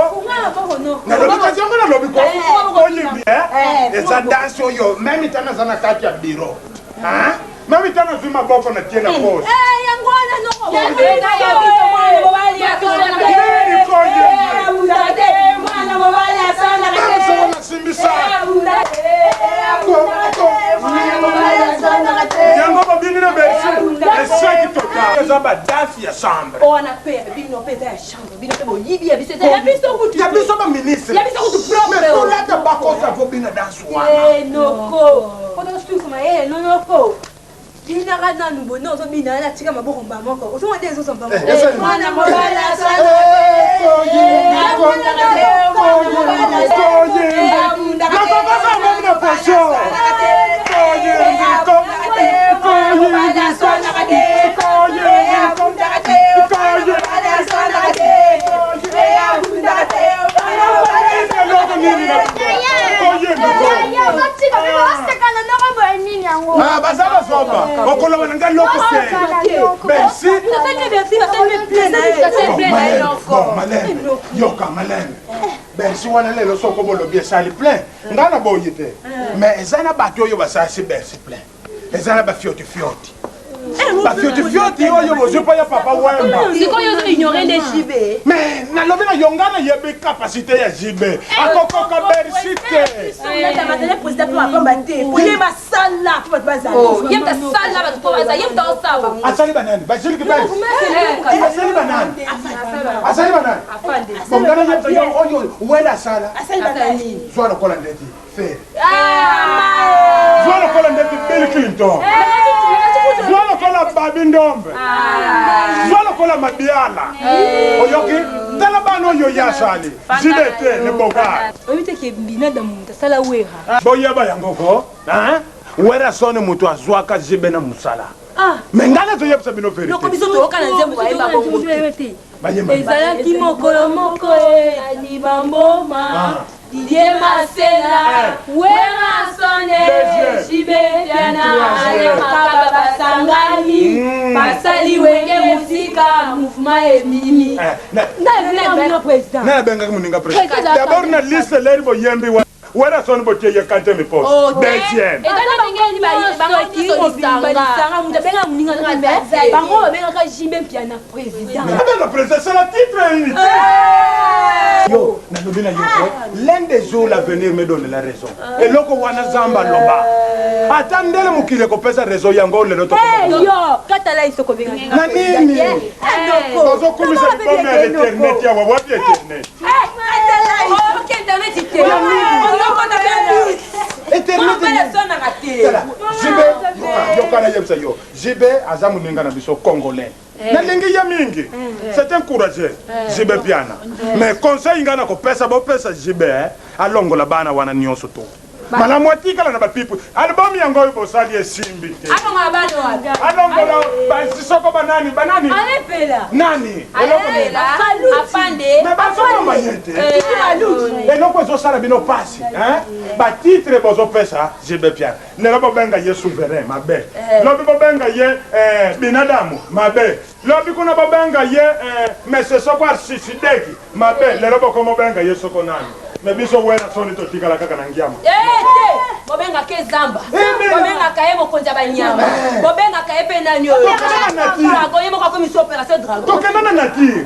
nalobi kasi yango, nalobi koyimbi eza danse oyo meme tana aza na kati ya biro, meme tana azwi maboko na tie na pose. Yango wana noko. Nini yango babini na bercy eseki total eza badanse ya chambre wana mpe ya bino mpe eza ya chambre bino mpe boyibi ya biso eza ya biso kutu ya biso baministre ya biso kutu propre mais tolata bakosa kobina danse wana noko poto susu mayele nonoko binaka nanu boni ozobina wana tika maboko mba moko ozomona nde ezozwa mba mwana mobali Ah, baza bazoba okoloba na ngai loko te merci maleme yoka maleme bercy wana lelo soko bolobi esali plein ngai na boyi te mais eza na bato oyo basalisi bercy plein eza na bafiotifioti bafiotifioti oyo bozwi mpo ya papa wemba sikoyo ozo ignore nde JB mais nalobi na yo ngai nayebi capacité ya JB akokoka bercy te asali banani basiliki asali banani asali banani bongana yebisa yo oyo wele asala zwa lokola ndeti Ferre zwa lokola ndeti Bill Clinton zwa lokola Babi Ndombe zwa lokola Mabiala oyoki tala bana oyo ye asali jdt le bogar oyebi te ke binada moto asala wera boyeba yango ko werrason moto azwaka jb na mosala me ngai nazoyebisa bino verité biso toyoka na nzembo bayemba bongo te ezalaki mokolo moko e bamboma Didier Masela, Werrason JB Mpiana, Alain Makaba basangani basali wenge musika mouvement ebimi. Nani abengaki moninga président? D'abord na liste leri boyembi wa Werrason botie ye quantième poste, deuxième. Lisanga moto abengaka moninga bango babengaka JB Mpiana président. Abenga président, c'est la titre unité. Yo, nalobi na yo ko, l'un des jours l'avenir me donne la raison. Eloko wana Zamba loba. Ata ndele mokili ekopesa raison yango lelo to. Yo, katala isoko benga. Na nini? Ozokumisa liboma ya internet yawa wapi internet? JB, yoka nayebisa yo. JB aza moninga na biso congolais. Nalingi ye mingi. C'est un courageux. JB Mpiana. Mais conseil nga nakopesa bopesa JB alongola bana wana nyonso to. Malamu atikala na bapipu. Album yango oyo bosali esimbi te. Alongola bana wapi? Alongola ba soko banani banani? Alepela. Nani? Eloko nini? Afande. Mais bazoboma ye te. Eloko ezosala bino pasi. Ba titre bozopesa JB Mpiana. Lelo bobenga ye souverain mabe. Lobi bobenga ye binadamu mabe. Lobi kuna bobenga ye monsieur soko archisideki mabe. Lelo bokomobenga ye soko nani? Mais biso Werrason totikala kaka na ngiama. Eh te, bobengaka ye zamba. Bobengaka ye mokonzi ya banyama. Bobengaka ye pe nani oyo? Dragon, ye moko akomisi opération dragon. Tokenda na nature.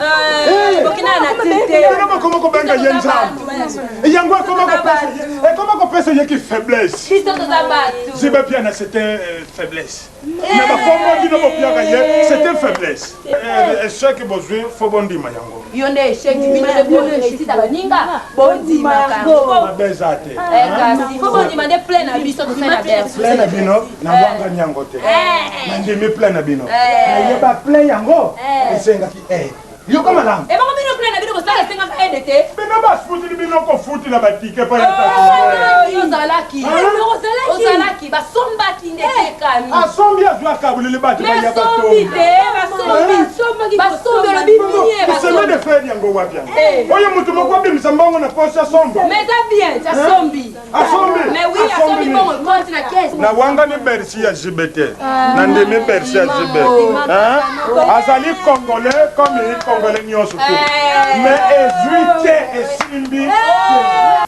Bokenda na nature te. Bino bokoma kobenga ye nzambe. Yango ekoma kopesa ye, ekoma kopesa ye ki faiblesse. Biso toza batu. JB Mpiana c'était faiblesse. Na ba kombo bino bopiaka ye c'était faiblesse. Echec bozui faut bondima yango. Yo nde echec bino nde bo réussite ya baninga bondimaka yango. Mabe eza te. Kasi faut bondima nde plein na biso tosali na Bercy. Plein na bino na wanga nyango te. Na ndimi plein na bino. Nayeba plein yango esengaki aide. Yoka malamu. Ebongo bino plein na bino bosala esengaka aide te. Bino bafutili bino kofutila ba ticket pa ya tatu. Yo ozalaki. Ozalaki basombaki nde tekami. Asombi azwa kabulili bato ba ya bato. Basombi te basombi. Basombi olobi bien basombi. Semaine de fête yango wapi yango. Oyo mutu moko abimisa mbongo na poche asomba. Mais eza bien asombi. Asombi. Mais oui asombi mbongo compte na caisse. Na wangani Bercy ya JB te. Na ndimi Bercy ya JB. Hein? Azali congolais comme les congolais nyonso tout. Mais ezui te esimbi te.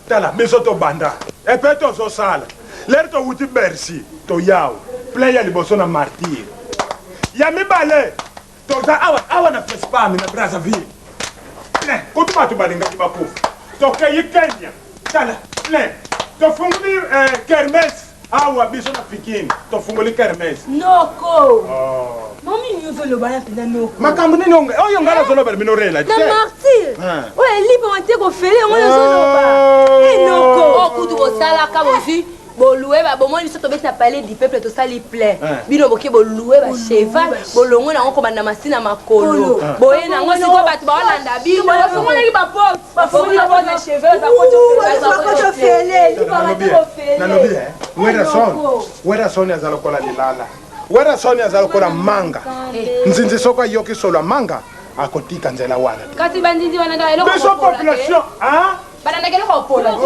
Tala biso tobanda. Epe tozosala. Lere towuti Bercy toyawa. Plein ya liboso na martyr. Ya mibale toza awa awa na Fespam na Brazzaville. Plein. Kutu bato balingaki bakufa. Tokei Kenya. Tala, plein. Tofungoli eh, kermesse awa biso na Fikini. Tofungoli kermesse. Noko. Oh. Mami nini ozoloba na mpenza noko? Makambo nini oyo ngai nazoloba bino rela Na martyr. Ah. Oyo elipa te kofele yango ozoloba. Eh noko. Oyo kutu bosalaka bozwi bolue bomoni biso tobeti na palais du peuple tosali plein Eh. bino boke bolue bacheval bolongwe nango kobanda masina makolo Eh. boye nango sikoyo bato baolanda bino Bafungolaki baporte. Bafungolaki baporte na cheval, bakoti ofele. Elipa te kofele. Nalobi eh, Werrason, Werrason aza lokola lilala. Werrason aza lokola manga. Nzinzi soko ayoki solo ya manga akotika nzela wana te. Kasi banzinzi balandaka eloko Biso kopola te. population, hein? Balandaka eloko kopola te.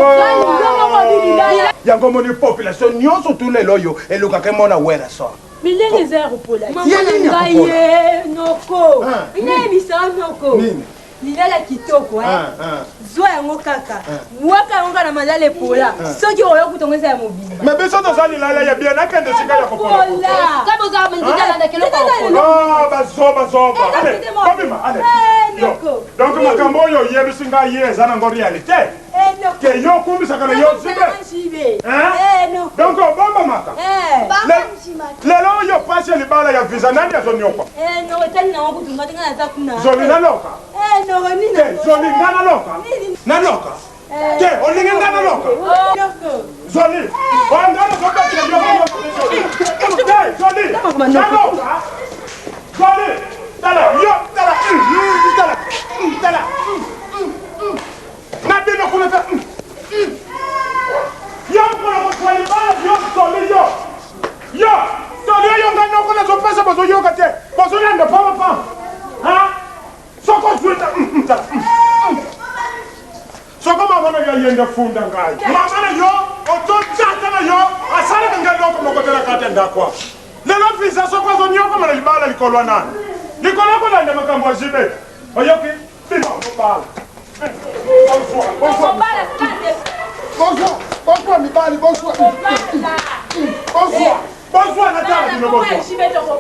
Yango omoni population nyonso tu lelo oyo elukaka emona Werrason. Milenge eza ya kopola. Mama Ye na nini ya ngai kopola? ye noko. Ah, Nayebisa yo noko. Nini? Lilala kitoko eh. Ah, ah. Zwa yango kaka. Ah. Bwaka yango kaka na malala epola. Ah. Soki oyo kuta yango eza ya mobimba. Me biso toza lilala ya bien nakende esika ya kopola. Pola. Ka bozala banzinzi alandaka eloko kopola. Ah, bazoba zoba. Eh, Allez, nakende mo- kobima, allez. Eh, Yo. noko. Donc makambo oyo oyebisi ngai ye eza nango réalité. Eh, noko. Ke yo okumbisaka na yo zibe. Jibe. Hein? Eh, noko. Donc obombamaka. Eh. Lelo oyo pasi ya libala ya visa nani azonyokwa? Eh, noko etali nango kutu nga te nga naza kuna. Zoli naloka. Eh, noko nini? Te zoli nga naloka. Nini? Naloka. Eh. Te olingi nga naloka. Oh, noko. Zoli. Oyo nga nazobetela biloko nyonso te zoli. Te zoli. Naloka. Zoli. Tala yo tala. Tala. Tala. Na bino kuna te. Yo mpona kozwa libala yo zoli yo. Yo zoli oyo nga noko nazopesa bazoyoka te. Bazolanda pamba pamba. Ha? Soko ozwi ta. Tala. Soko mama na yo ayende funda ngai. Mama na yo ototata na yo asalaka ngai eloko moko te na kati ya ndako awa. Lelo visa soko azonyokama na libala likolo ya nani? Likolo ya kolanda makambo ya jibe. Oyoki? Bino bobala. Bonsoir, bonsoir. Bonsoir, bonsoir mibali, bonsoir. Bonsoir, bonsoir natala bino bonsoir.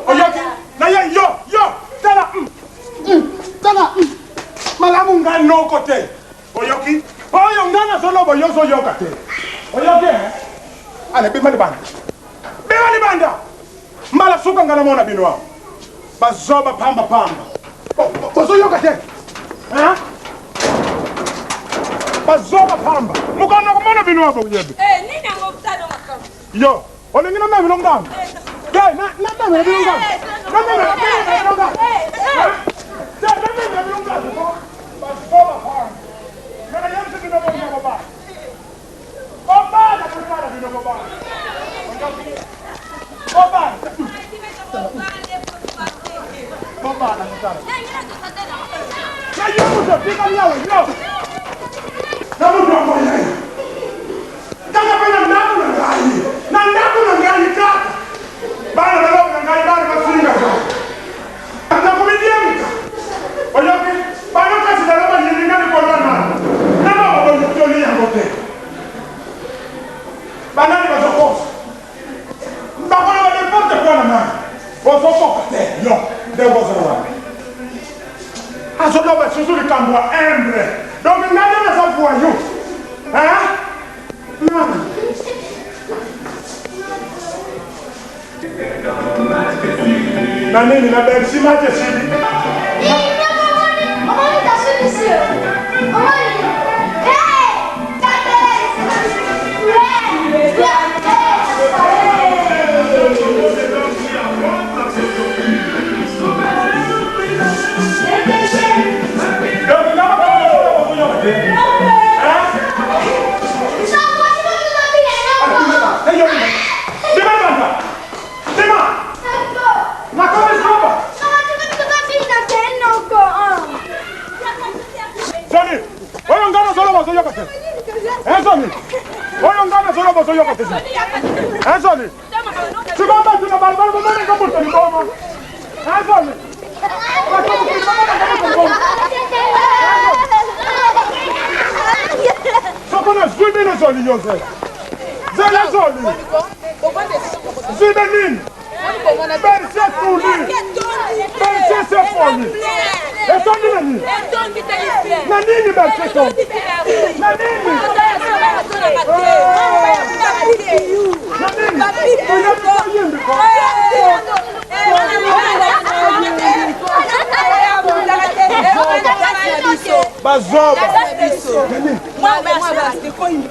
Oyoki? Na ye yo, yo, tala. Tala. Malamu ngai noko te. Oyoki? Oyo ngai nazoloba yo ozoyoka te. Oyoki? eh? Ale bima libanda. Bima libanda. Mbala suka ngai namona bino awa. Bazoba pamba pamba. Bozoyoka te. Hein? Bazoba pamba. Mokana komona bino awa boyebi. Eh, nini yango talo makambo? Yo, olingi na memi longambo. Te, na na memi bino ngambo. Na memi na bino ngambo. Te, na memi bino ngambo. Bazoba pamba. Mena yebisi bino bongo baba. Bobala bobala bino bobala. Bobala. Bobala bobala. Na yo moto tikali awa yo. Na moto yango ye. Kaka mpe na ndako na ngai. Na ndako na ngai kaka. Bana baloko na ngai bana bafingaka. Nakomidiamika. Oyoki? Bana kasi lelo bayilinga likolo ya nani? Na bango boyokoli yango te. Banani bazokosa? Bakoloba n'importe quoi na nani? Ozokoka te yo ndenge oza wana. Azoloba susu likambo ya humble. Donc ngai nde naza voyou. Hein? Nani? Na nini na Bercy match esili? Zoli, oyo ngai nazoloba ozoyoka te. Eh, Zoli, oyo ngai nazoloba ozoyoka te. Eh, Zoli, sikoyo bato na balabala bomona nga moto liboma. Eh, Zoli, bato mokili bomona nga moto liboma. Soko nazwi bino Zoli yo zela. Zela Zoli. Zwi be nini? Bercy efuli. Bercy esi efoli. Etondi na nini? Bercy to na nini na nini oyebi koyimbi ko bazoba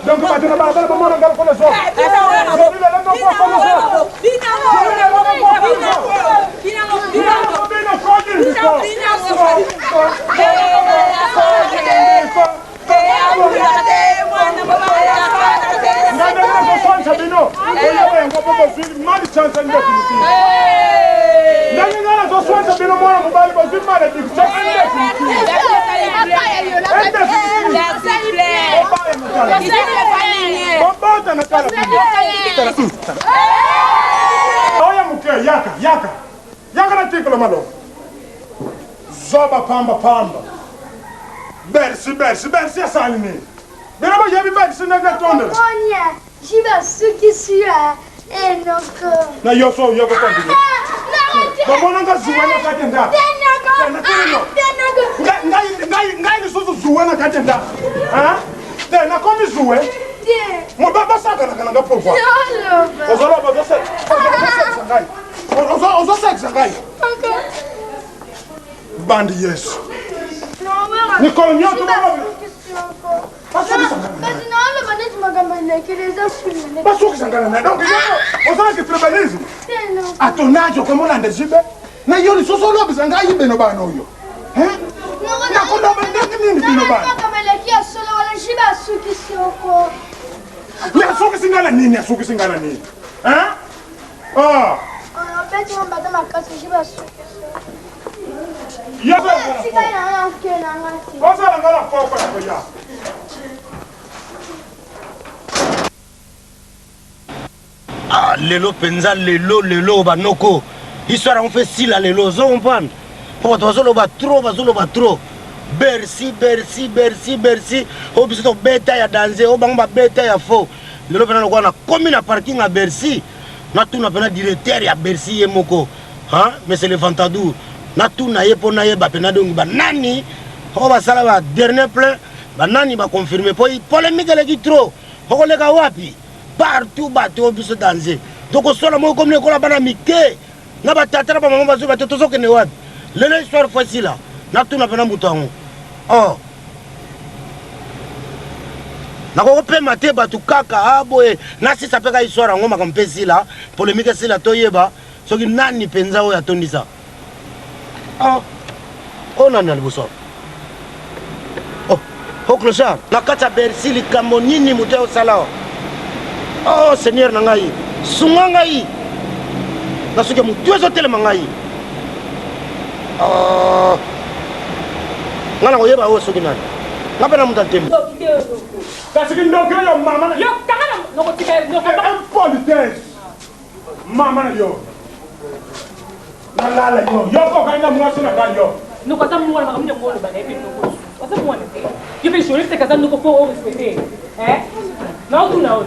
donc bato na balabala bamona ngai lokola zoba Nazoswanisa bino oyeba yango mpo bozwi malchance indéfinitive ndenge ngai nazoswanisa bino mwana mobali bozwi malédiction indéfinitive bobota na tala oya moke yaka yaka yaka na tikolo maloba zoba pamba pamba Bercy Bercy Bercy asali nini bino boyebi Bercy ndenge etondela Onya, jibe asukisi yo enoko. na yo so oyo kokontinue bamonanga zuwa na kati ya ndako ngai lisusu zuwe na kati ya ndako te nakomi zuwe basakanaka nanga pourquoi ozoloba ozosekisa ngai ozosekisa ngai bandi yesu mikolo nyonso Kasi naoloba neti makambo elekeli eza suli. basukisa ngai na donc ozalaki tribalisme atonaje okomolanda jibe na yo lisusu olobisa ngai bino bana oyo nakoloba ndenge nini bino bana Makambo eleki ya solo wana jibe asukisi oko. Me asukisi ngai na nini asukisi ngai na nini Obeti ngo mbata makasi jibe asukisi. Tika na nga na nga te. ozala ngai na poko ya koya Ah, lelo mpenza lelo lelo banoko histoire yango mpe esila lelo ozo comprendre mpo bato bazoloba trop bazoloba trop bercy bercy bercy bercy oyo biso tobeta ya danze oyo bango babeta ya faux lelo mpena lokola nakomi na parking ya bercy natuna mpena directeur ya bercy ye moko monsieur le ventadour natuna ye mpo nayeba mpena dongi banani oyo basala ba dernier plein banani baconfirme mpo polémique eleki trop okoleka wapi partout bato oyo biso danze tokosola moko komi lokola bana mike na batata na bamama bazwi bato tozokende wapi lelo histoire fo esila natuna mpena moto yango oh. nakokopema te bato kaka ah, boye nasisa mpe ka histoire yango makambo mpe esila polemike esila toyeba soki nani mpenza oyo atondisa ah. oyo nani na liboso oh, oh clochard na kati ya bercy likambo nini moto ya osala awa oh seigneur na ngai sunga ngai na soki motu ezotelema ngai oh. ngai nakoyeba oyo soki nani ngai mpe na moto ya ntembe kasi kindoki oyo mama na impolitesse mama na yo nalala yo yo kokai na mwasi na ngai yo noko aza mwana makambo nde koloba na ye mpe noko aza mwana te yo mpe journaliste kaza noko mpo orespecte naotuna oyo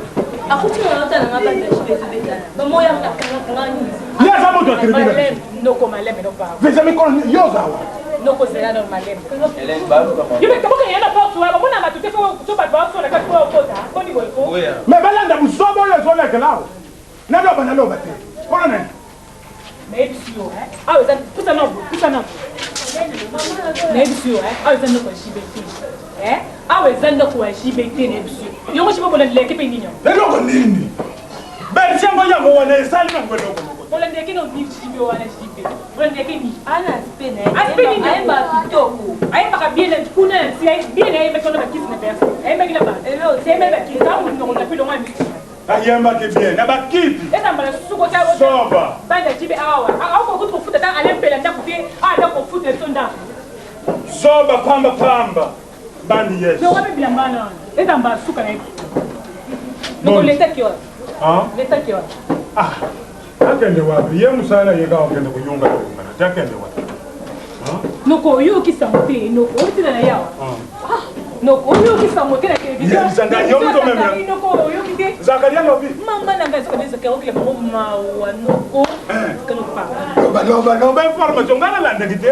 akuti na ota na nga banda jibe ezobetana bamoya akangakanga nini ye aza moto ya tribune noko maleme no pardon veza mikolo yo ozawa noko zela no maleme yo mpe kabokenge ye na porte wana bamona bato te so bato baosona kati po okota boni boye ko me balanda buzoba oyo ezolekela awa naloba naloba te mpona nani nayebisi yo awa eza pusa na pusa na nayebisi yo awa eza ndako ya JB te awa eza ndako ya JB te nayebisi yo yango JB bolandelaki mpe nini yango eloko nini bercy yango yango wana esali nango eloko moko bolandelaki no nini JB wana JB bolandelaki nini ana aspect na ye aspect nini ayembaka kitoko ayembaka bien na kuna na nsi bien ayembaki wana bakisi na bercy ayembaki na bato ayembaki bakisi amunoko na mpe longo ya misi ayembaki bien na bakiti eza mbala susu kota soba banda jibe awa akokuti kofuta ta alempela ndako te awa ndako kofuta biso ndako zoba pamba pamba bandi yesu noko mpe bilamba wana wana eza mbala suka na ye noko letaki wana letaki wana ah akende wapi ye mosala na ye kaka okende koyunga yungana te akende wapi noko oyokisango te noko otina na yawa noko oyokisango te na televisionoko oyoki te zakaria lobi mama na ngai soki ezaka okela bango mawa noko loba loba loba information ngai nalandaki te.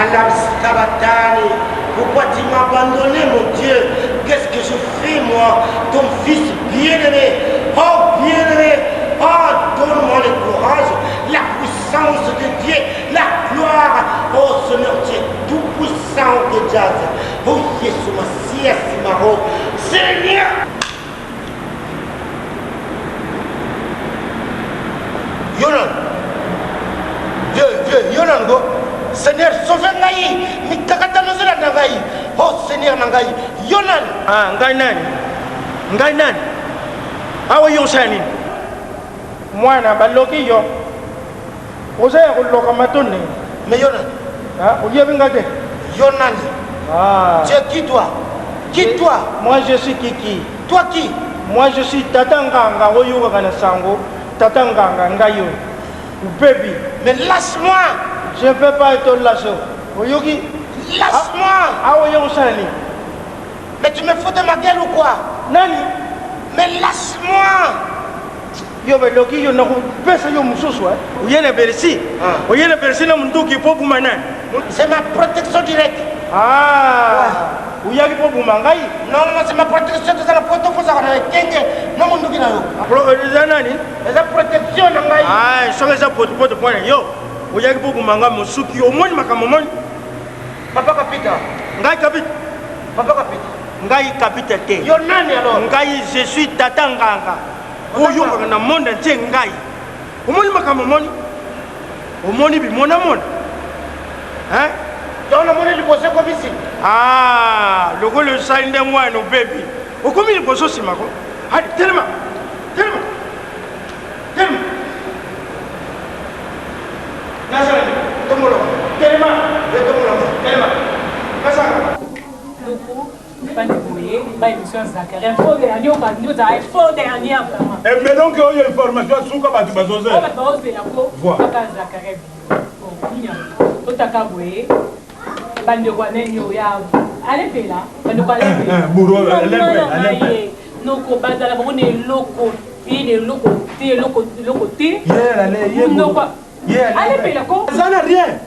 Alabstabatani, pourquoi tu m'as abandonné, mon Dieu Qu'est-ce que je fais, moi, ton fils bien-aimé Oh, bien-aimé, oh, donne-moi le courage, la puissance de Dieu, la gloire. Oh, Seigneur, tu es tout puissant, que jazz. Oh, Yesu Masiya Simaro. Seigneur Yo nani Dieu, Dieu, yo nani ko Seigneur, sauve ngai mikakatano ezolanda ngai. Oh Seigneur na ngai, yo nani? Ah, ngai nani? Ngai nani? Awa yo osala nini? Mwana baloki yo. Oza ya kolokama to nini? Mais yo nani? Ah, oyebi ngai te. Yo nani? Ah. Tu es qui toi? Qui toi? Moi je suis Kiki. Toi qui? Moi je suis Tata Nganga oyokaka na sango. Tata Nganga ngai oyo. Baby. Mais lâche-moi. Je ne peux pas te lâcher. Oyoki? Lâche-moi. Ah, oyo osala nini? Mais tu me fous de ma gueule ou quoi? Nani? Mais lâche-moi. Yo baloki yo nakopesa yo mosusu eh. Oye na Bercy. Oye na Bercy na munduki po buma nani? C'est ma protection directe. Ah. Oyaki po buma ngai? Non, non, c'est ma protection toza na poto fosaka na ekenge na munduki na yo. Eza nani? Eza protection na ngai. Ah, soki eza potopoto mpo na yo. Oyaki po buma ngai mosuki. Omoni makambo omoni? Papa Kapita. Ngai Kapita. Papa Kapita. Ngai Kapita te. Yo nani alors? Ngai je suis Tata Nganga. Oyokaka na monde entier ngai. Omoni makambo omoni? Omoni bimona mona? Hein? Yo namoni liboso ekomi nsima. Ah, lokola osali nde mwana obebi. Okomi liboso nsima ko? Allez, telema. Telema. Telema. Nasala nini? Tombolama. Telema. Yo tombolama. Telema. Nasala. Noko ofandi boye ba émission ya Zacharie faux dernier obandi ozala faux dernier vraiment. Eh, mais donc oyo information ya suka bato bazozela. Oyo bato bazozela ko kaka Zacharie nini yango totaka boye bandeko ya nani oyo ya alepela bandeko alepela noko bazala bango na eloko te na eloko te eloko eloko te noko alepela ko aza na rien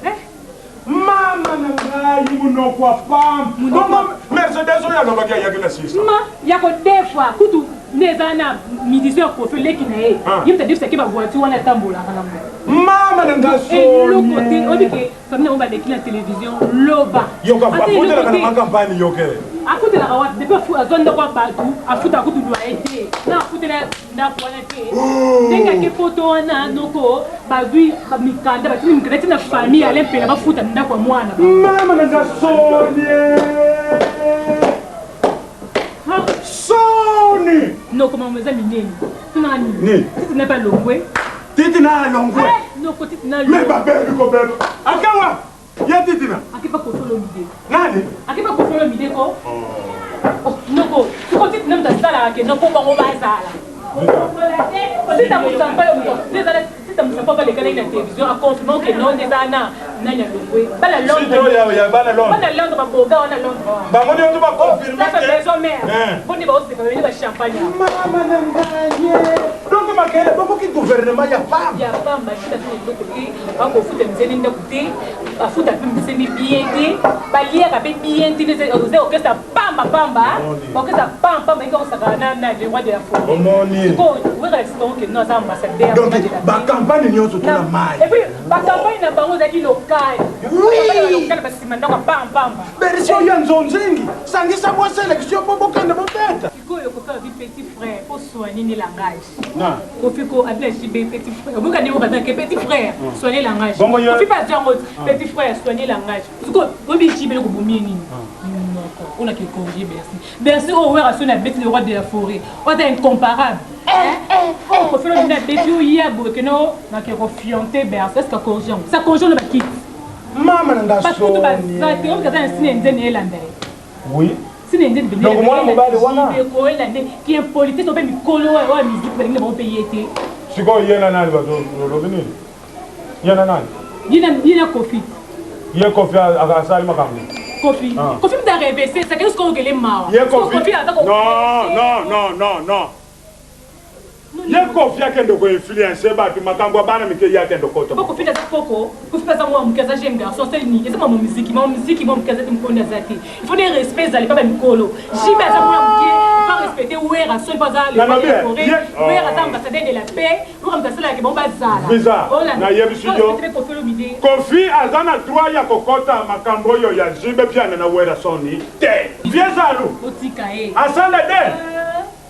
mama na ngai monoko ya pam bongo mercedes oyo alobaki ayaki na sisa ma ya kodefwa kutu nde eza na musicien ya kofi leki na ye ye moto adefisaki bavoiture wana atambolaka nango mama na nga eloko te oyebi ke famille yango baleki na télévision loba yoka afutelaka na makampani yoke afutelaka wapi depuis azwa ndako ya bato afutaka kutu loyer te na afutela ndako wana te ndenge ake poto wana noko bazwi mikanda batindi mikanda ti na famille alain mpela bafuta ndako ya mwana mama na nga soni soni noko mama eza minene tuna nini titi na pe alongwe titi na alongwe noko titi na me babebi kobeba akawa ye titi na akepa kofi olomide nani akepa kofi olomide ko noko siko titi na moto asalaka ke noko bango bazala sita mosampa yo moto sita mosampa balekalaki na télévision aconfirme oke no nde eza na nani alongwe bana londres bana londres baboga wana londres wana bango nyonso baconfirme te maison mère boni baoseka bameli bachampagne mama na ngai donc makele bokoki gouvernement ya pamba ya pamba sita tuna eloko te bakofuta miseni ndako te bafuta mpe miseni bien te baliaka mpe bien te oza orchestre pamba pamba orchestre pamba pamba eki kosakana na na le roi de la forêt omoni sikoyo weka sikoyo ke no aza ambassadeur donc bacampagne nyonso tona mai et puis bacampagne na bango ezalaki local local basima ndako ya pamba pamba berisi oyo ya nzonzingi sangisa bo sélection mpo bokende bobeta sikoyo kofi abi petit frère po soigner nde langage kofi ko abi na jb petit frère oboka ndenge okazana ke petit frère soigner langage kofi mpe azwi yango petit frère soigner langage sikoyo oyebi jb eloko bomi ye nini monoko oyo nake corriger bercy bercy oyo wera soni abeti le roi de la forêt oyo aza incomparable oyo kofi olomide abeti oyo ye aboye keno nake kofionte bercy est ce que acorrige yango sa corrige ono bakiti mama na nga soni baza te oyo kaza na sine nzene elanda ye oui sine nzene donc mwana mobali wana koyela nde ki impolitesse mpe mikolo oyo musique balingi na bango mpe ye te sikoyo ye na nani olobi nini ye na nani ye na kofi ye kofi asali makambo kofi kofi mutu arevese sakeli sikoyo okele mawa ye kofi non non non non non. Ye Koffi akende ko influencer batu makambo ya bana mike ye akende kota. Po Koffi aza koko, Koffi aza mwa muke aza jeune garçon asali nini? Eza maman miziki, maman miziki mwa muke aza te mukonde aza te. Il faut ne respect ezala epa ba mikolo. JB aza mwa muke, il faut respecter Werrason po aza le roi de la forêt. Werra aza ambassadeur de la paix, Werra mutu asalaka ke bango bazala. Visa, nayebisi yo, Respecter Koffi Olomide. Koffi aza na droit ya kokota makambo oyo ya JB Mpiana na Werrason te. Vieux Zalou, Botika ye. asala de.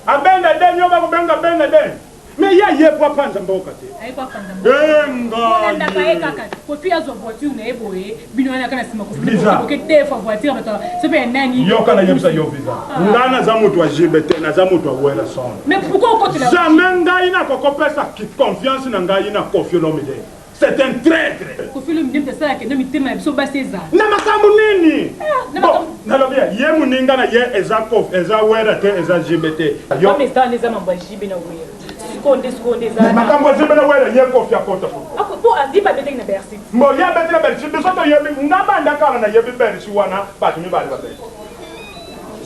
Abenda den yo bakobenga benda den mais ye aye po apanza mboka te. Aye po apanza mboka. Bolandaka ye kaka Koffi azwa voiture na ye boye bino wana kaka na sima Koffi Visa. boke te fois voiture bato soki ya nani. Yoka na yebisa yo visa. Nga naza mutu ya JB te naza mutu ya Werrason. Mais pourquoi okotela Jamais ngai nakoko pesa ki confiance na ngai na Koffi Olomide. C'est un traitre. Koffi Olomide mutu asalaka eno mitema na biso basi ezala. Na makambo nini? Bon, nalobi ye muninga na ye eza Koffi, eza Werra te, eza JB te. Yo Mama eza wana eza mambo ya JB na Werra. Sikoyo nde sikoyo nde eza. Makambo ya JB na Werra ye Koffi akota pourquoi? Ako po aziba abetaki na Bercy. Mbo ye abeti na Bercy biso toyebi nga banda kala nayebi Bercy wana bato mibale babeti.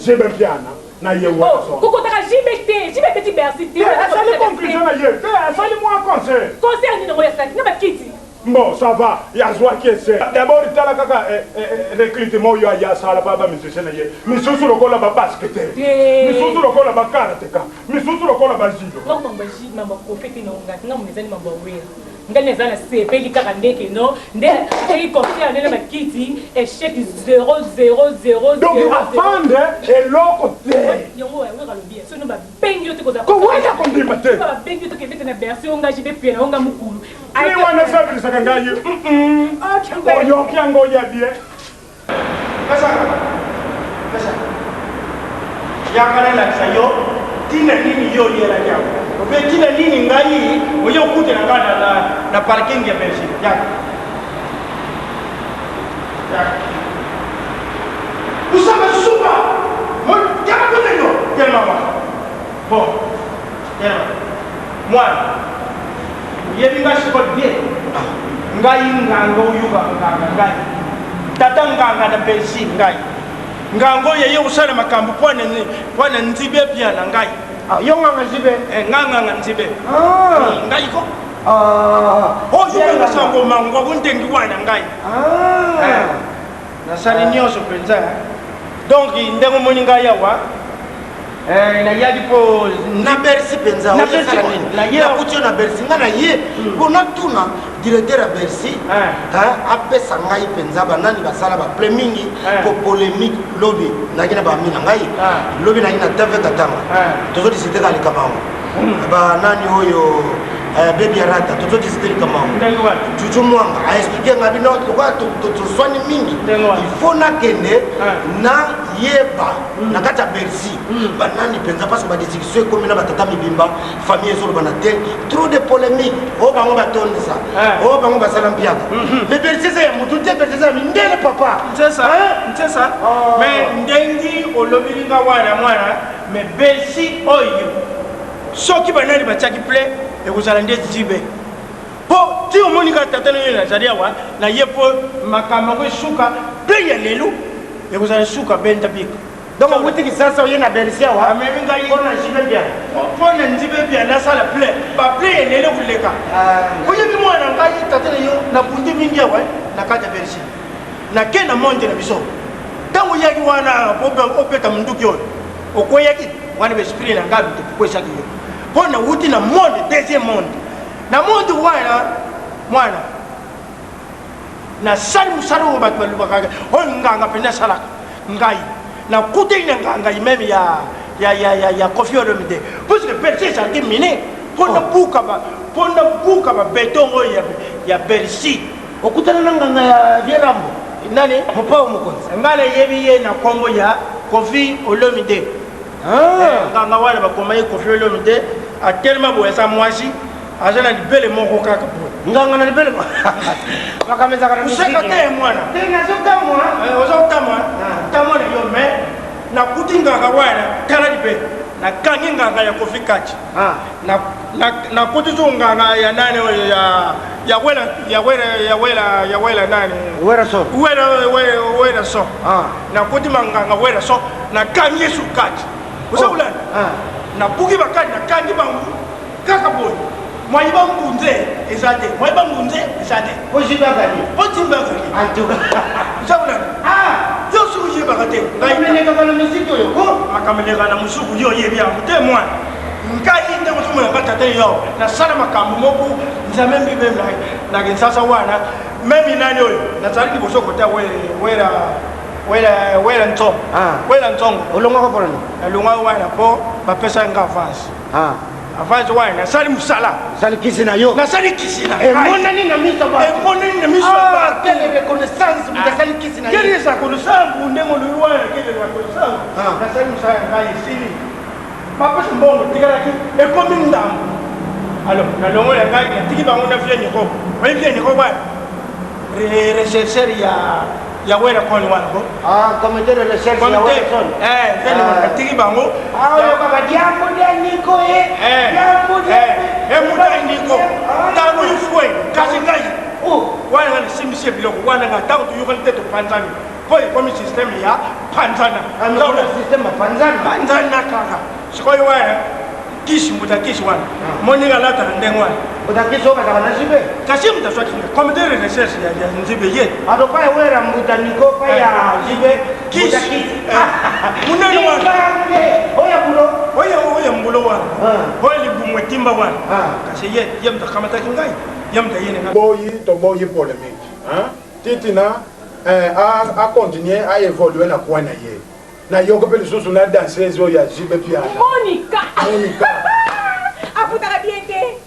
JB Mpiana na ye Werrason. Oh, kokotaka JB te, JB abeti Bercy te. Te asali conclusion na ye te, asali mwa concert. Concert nini yango ya saki na bakiti. Bon, ça va, yazwaki ese. D'abord tala kaka eh, eh, eh, recrutement oyo aye asala pa ba musicien na ye. Misusu lokola ba basketteur. Misusu lokola ba karateka. Misusu lokola ba judo. Nga mambo ya JB, mambo ya Koffi te na nga, nga mona ezali mambo ya Werra. Nga naza na sepeli kaka nde ke no nde asali concert nde na bakiti echec 0 0 0 Donc afande eloko te. Yango Werra alobi soki no babengi yo te kozala Kowenda kondima te. Babengi yo te kebeta na Bercy yo nga JB Mpiana yo nga mukulu. Ni wana esabilisaka ngai oyoki yango ya bien. Pesa pesa yaka nalakisa yo ntina nini yo oyelaki awa obe ntina nini ngai oye okutela ngai na, na, na parking ya Belgique yaka yaka kusamba suba yaka kuneno telema mwana bon telema mwana Oyebi nga sikoyo bien ngai nganga oyuka nganga ngai tata nganga na Belgique ngai nganga oyo eye kosala makambo mpo na nzibe bia na ngai ah, yo nganga nzibe eh, nga nganga nzibe ah. eh, ngai ko ah. oyo sango mangwa kundengi wana ngai eh, nasali nyonso mpenza donc ndenge omoni ngai awa Eh, nayaki mpo na bercy mpenza osala nini nakuti yo na bercy ngai na ye mpo natuna directeur ya bercy eh. apesa ngai mpenza banani basala baple mingi mpo polémique lobi nayaki na bami na ngai lobi nayaki na tv katanga tozodisite kaka likambo yango banani oyo Eh, baby arata tozodisite likambo yango juju mwanga aexplike ngai bino lokola toswani mingi il faut nakende na yeba na kati ya bercy banani mpenza parce que badiscussion ekomi na batata mibimba famille ezolobana te trop de polémique oyo bango batondisa oyo bango basala mpiaka mais bercy eza ya motu te bercy eza ya mindele papa nsesa mais ndengi olobeli nga wana mwana mais bercy oyo soki banani batiaki ple ekozala nde zibe mpo ti omoni kaka tata na yo nazali awa na ye mpo makambo yango esuka mpe ya lelo ekozala suka benda bika donc owuti kisasa oye na bercy awa amemi ngai mpo na jibe bia mpo na njibe bia nasala plein baplein ya lelo koleka ah. oyebi mwana ngai tata na yo nabundi mingi awa na kati ya bercy nake na monde na biso ntango oyaki wana obeta monduki oyo okweyaki wana baesprit na ngai moto ekwesaki yo mpo nawuti na monde deuxième monde Na monde wana mwana nasali mosala oyo bato balobaka oyo nganga mpenza asalaka ngai nakutani na nganga meme ya ya ya ya ya Koffi Olomide puisque Bercy ezalaki mine mpo nabuka ba mpo nabuka ba beton oyo ya ya Bercy. Okutana na nganga ya vieux Rambo? Nani? Mopao mokonzi. Ngai nayebi ye na kombo ya Koffi Olomide. Ah. Nganga wana bakoma ye Koffi Olomide atelema boye aza mwasi aza na libele moko kaka boye. Nganga na libele makambo ezalaka na moseka te mwana. Te nazokamwa. Eh, ozokamwa ah. tamwa na yo mais nakuti nganga wana tala libele nakangi nganga ya Koffi kati ah. nakuti so nganga ya nani oyo ya ya wela ya wela ya wela ya wela nani wera so wera wera so ah. Nakoti manganga werrason nakangi ye sur kati oza kolanda nabuki bakati nakangi bango. Kaka boye. Mwayi ba mbunze eza te. Mwayi ba mbunze eza te. Po JB azali. Po JB azali. En tout cas. Oza kolanda? Ah! Yo soki oyebaka te. Ngai melekaka na miziki oyo ko. Makambo elekaka na mosuku yo oyebi yango te mwana. Ngai ndenge ozomona nga tata yo nasala makambo moko nzambe mbi meme na Kinshasa wana meme nani oyo nazali liboso kota wera wera wera ntsongo wera ntsongo olongwaka mpona nini? Nalongwaka wana mpo bapesaki nga avance. Avance wana nasali mosala. Osali kisi na yo. Nasali kisi na ngai. Emonani na miso ya bato. Emonani na miso ya bato. Quelle reconnaissance moto asali kisi na ye. Quelle reconnaissance ndenge olobi wana quelle reconnaissance. Nasali mosala ya ngai esili. Bapesa mbongo etikalaki ekomi ndambo. Alors nalongola ngai natiki bango na vieux Nico. Oyebi vieux Nico wana? Rechercheur ya ya wera koni wana ko. Ah, comité de recherche ya wera koni. Eh, vieux Nico natiki bango. Ah, oyo kaka diambo dia Nico eh. Eh. Diambo dia. Eh, muta Nico. Tango ifwe kasi ngai. Oh, wana ngai nasimbisi biloko wana ngai tango toyokani te topanzani. Po ekomi système ya panzana. Système ya panzana. Panzana kaka. Sikoyo wana kisi mbuta kisi wana. Moninga alataka ndenge wana. Mbuta kisi oyo bazalaka na jibe. Kasi moto azwaki nga comité de recherche ya ya nzibe ye. Ato pa ya wera mbuta niko pa ya jibe. Kisi. Munene wana. Oya bulo. Oya oya mbulo wana. Oya libumu etimba wana. Kasi ye ye moto akamataki ngai. Ye moto ayene ngai. Boyi toboyi polemique hein Titina eh a a continuer a evoluer na coin na ye. Na yoko pe lisusu na danseuse oyo ya JB Mpiana. Monica. Monica. Afutaka bien te.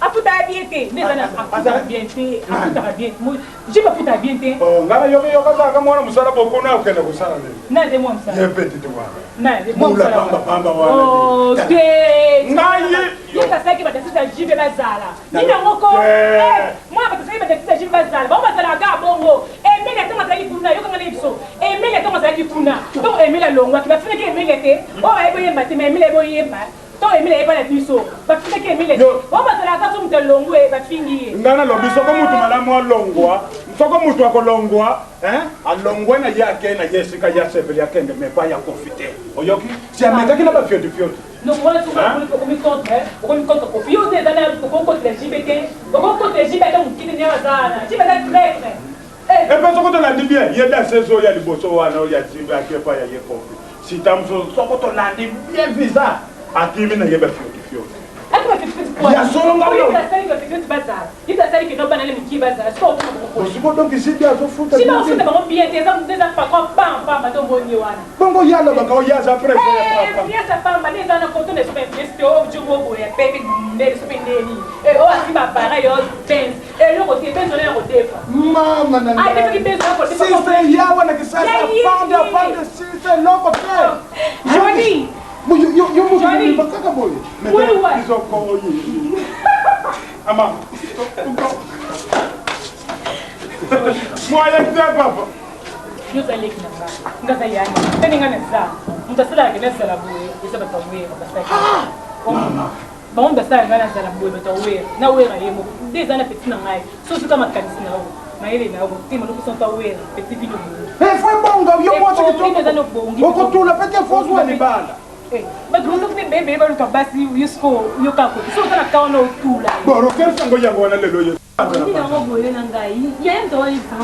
Afutaka bien te. Nde eza na afutaka bien te. Afutaka bien. JB afutaka bien te. Oh, nga na yoki yoka azalaka mwana mosala bokona akende kosala nini? Na nde mwana mosala. Ye pe titi wana. Na nde mwana Mula mosala. pamba pamba wana. Oh, te. Ngai Ye asalaki ba danseuse ya JB bazala. Nini yango ko? Eh. Eh, mwana bato soki bato ya JB bazala. Bango bazalaka kaka bongo. Emelia ntango azalaki kuna, yoka nga nayebi biso. Emelia ntango azalaki kuna, ntango Emelia alongwaki, bafingaki Emelia te. Oyo ayebi oyemba te, mais Emelia ayebi oyemba. Ntango Emelia ayeba na biso, bafingaki Emelia te. Bango bazalaka kaka soki moto alongwe, bafingi ye. Nga nalobi soko mutu malamu alongwa, soko mutu akolongwa, hein, alongwe na ye ake na ye esika ye asepeli akende mais pas ya Koffi te. Oyoki? Si amekaki na ba fioti fioti. Donc wana soki okomi okomi contre okomi contre Koffi yo te eza na okoki contre JB te okoki contre JB ata moke te ndenge aza wana JB aza traitre. Epe soko tolandi bien ye danseuse oyo ya liboso wana oyo ya JB ake epai ya ye Koffi sita mosusu soko tolandi bien visa akimi na ye ba fioti fioti. Ati ba fioti fioti Ya solo nga oyo oyo. asali ba fioti fioti bazala ye asali ke no bana ne mike bazala sikoyo okoma bango pona. Siko donc JB azofuta JB bien te. azofuta bango bien te eza eza patron pamba pamba to moni ye wana. Bongo ye alobaka oye aza presse ya Eh, papa. influence ya pamba nde eza na koto na sope influence te oyo jogo boye ya pepe ndele sope ndeni eh oyo asimba appareil oyo benz eloko te benz wana ya kodefa Mama na Ah, defaki benz wana kodefa Sise yawa na kisasa Ya ye. pande pande sise eloko te. Johnny. Yo yo yo mutu Johnny. mobimba kaka boye. Oui, ouais. Izoko oye. Ama. Moyen te papa. Yo oza leki na nga, nga aza ya nini? Tani nga naza moto asalaka ke nazala boye eza bato ya wera basalaki bango basala nga nazala boye bato ya wera na wera ye moko nde eza na peti na ngai so soka makanisi na yo mayele na yo motema nopesa moto ya wera peti bino boye Eh, fo ebonga yo mwasi Ebongi, eza na kitoko. bongi. Okotula pe te fo ozwa libala. Eh, bato bazoki mpe bebe baluka basi yo sikoyo yoka kote soki oza na kawa na otula Bon, orchestre yango yango wana lelo ye.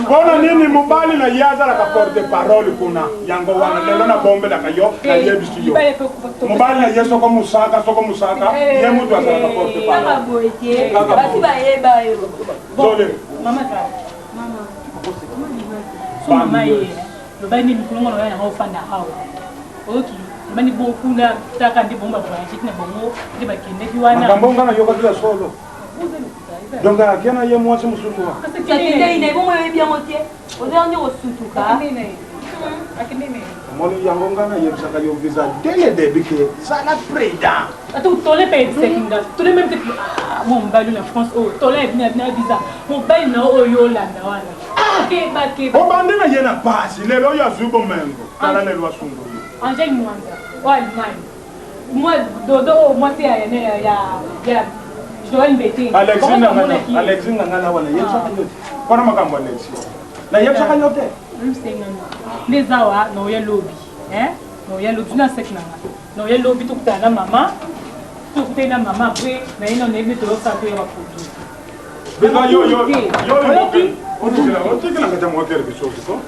Pona nini mobali na ye azalaka porte parole kuna yango wana lelo nabombelaka yo nayebisi yo mobali na ye soko mosaka soko mosaka ye mutu azalaka porte parole basi bayeba yo zole mama ye lobali nde mikolo ngana yango ofanda awa oyoki lobali bongo kuna taka nde bongo bavoyage na bango nde bakendeki wana makambo nga nayokaki ya solo donc ake na ye mwasi mosusu wa akendei na ye bongo oyebi yango te oza nde kosutuka omoni yango nga nayebisaka yo visa dès le début ke zala prudent ata tole mpe ayebisaki nga tole meme te ah, mwa mobali na france oyo tole na visa mobali na oyo olanda wana keba keba obandi na ye na pasi lelo oyo azwi bomengo tala lelo asungoli angele mwanza oyo allemagne Mwa dodo oyo mwasi ya ya ya ya Joël Mbete. Alexis Ngangana, Alexis Ngangana wana yebisaka yo te. Mpona makambo Alexis. Na yebisaka yo te. Nde eza awa na oya lobi. Hein? Na oya lobi na sek na nga. Na oya lobi tokutana na mama. Tokutani na mama après na ye nano nayebi toyosala toya bafoto. Beza yo yo yo otikela otikela ngata mwa quelque chose ko.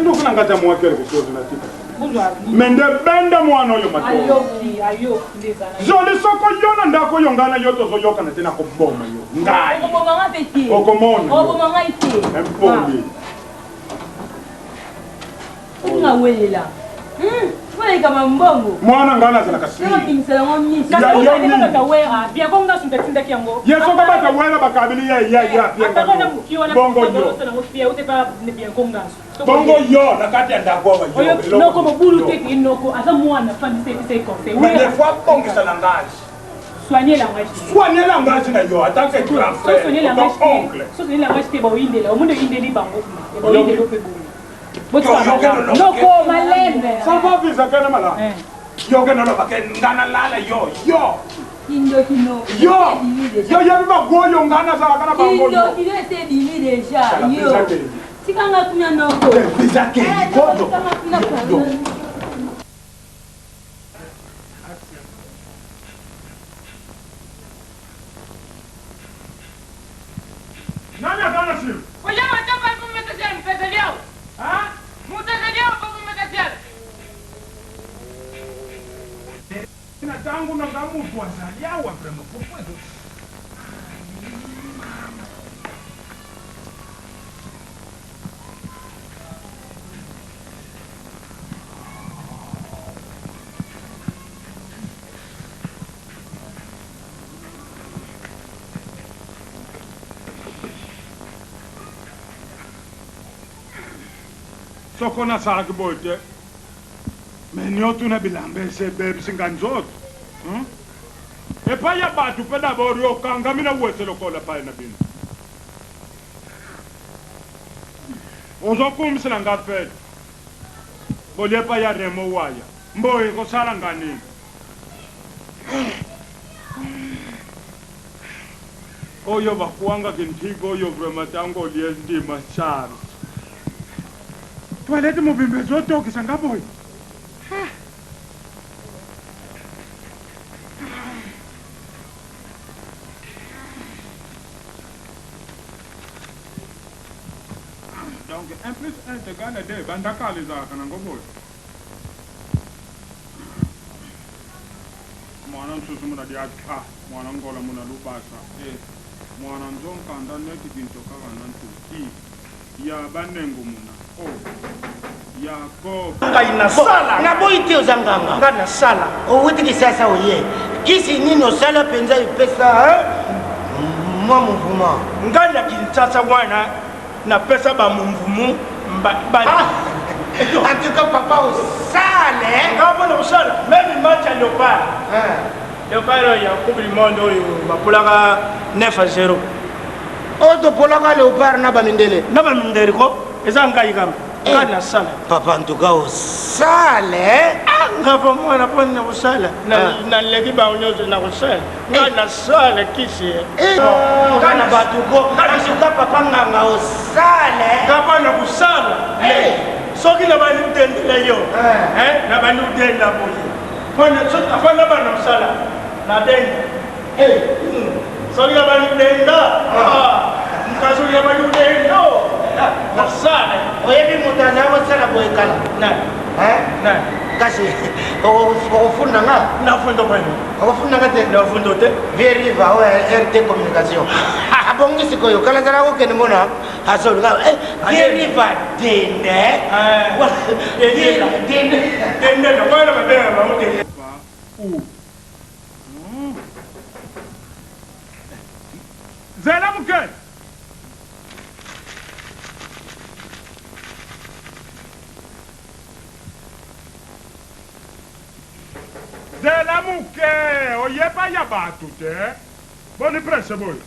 Ndoki na ngata mwa quelque chose na tika. Me nde benda mwana oyo matoi. Ayoki ayoki nde ezala. Zoli soko yo na ndako yo ngai na yo tozoyokana te nakoboma yo. Ngai. Okoboma nga mpe te. Okomona. Okoboma ngai te. Impoli. Soki na welela. Hmm, mpo na likambo ya mbongo. Mwana ngai nazalaka siri. Okimisela yango miso. Ya yo nini? Bata wera, bien ko ngasu ndatindaki yango. Ye soki bata wera bakabili ye ye ye apie Atako na muki wana Bongo yo. Osala yango pia ute pa bien ko ngasu. Bongo yo na kati ya ndako awa yo. Oyo noko mobulu te ti noko aza mwana fandisa epesa ye conseil. Mais des fois bongisa langage. Soigner langage. Soigner langage na yo en tant que grand frère. Soigner langage. Oncle. Soigner langage te ba oyindela. Omundo oyindeli bango. Ba oyindeli pe bongo. Noko malembe. Ça va visa kana mala. Yo ke nolo ba ke ngana lala yo yo. Kindoki no. Yo. Yo yebi ba goyo ngana zala kana bango. Kindoki no ese ebimi deja. Yo. Tika nga kuna noko. Visa ke godo. Tika nga kuna pardon. Nani aza na nsima? Na tango na nga mutu azali awa vraiment pourquoi ezo Soko nasalaki boye te me niotuna bilamba esi ebebisi nga nzoto hmm? Epai ya bato mpe dabord yo okangami na wese lokola epai na bino ozokumisela nga fete bolie epai ya Remo waya mboye ekosala nga nini? Oyo bakwanga kintigo oyo vraiment tango olie ndima Charles. Toilette mobimba ezotokisa nga boye. Donc 1 plus 1 est égal à 2 banda kala ezalaka nango boye. Mwana nsusu muna diaka mwana ngola muna lubasa e mwana nzonkanda neti kinto kaka na ntu i ya banengo muna o Yakob. Ngai nasala. Naboyi te oza nganga. Ngai nasala. Owuti kisasa oye. Kisi nini osala penza epesa hein? Mwa mouvement. Ngai na Kinshasa wana napesa ba mumvumu ba ah! En tout cas papa osala eh? Nga mpona kosala meme match ya Leopard. Leopard oyo ya Coupe du monde oyo bapolaka 9 à 0. Oyo topolaka Leopard na bamindele. Na bamindele ko eza ngai kaka. Ngai nasala. Papa en tout cas osala eh? Ah nga pa mwana mpo na kosala. Naleki bango nyonso na kosala. Nga nasala kisi. Eh, nga na bato ko. En tout cas papa nganga osala. Nga mpo na kosala. Soki nabandi kotendela yo, nabandi kotenda boye. Afanda bana mosala nadenda. Soki nabandi kotenda, soki nabandi kotenda, nasala. Oyebi moto azala kosala boye kala? Nani? Nani? Kasi okofunda nga? Nafunda kwani? Okofunda nga te? Nafunda te. Vie Riva oyo RT communication. Abongi sikoyo kala zala kokende mona azoluka Vie Riva dende. Dende. Dende. Dende. Lokola babenga bango dende. Zela moke. Zela moke, oyeba ya bato te. Boni presse boye.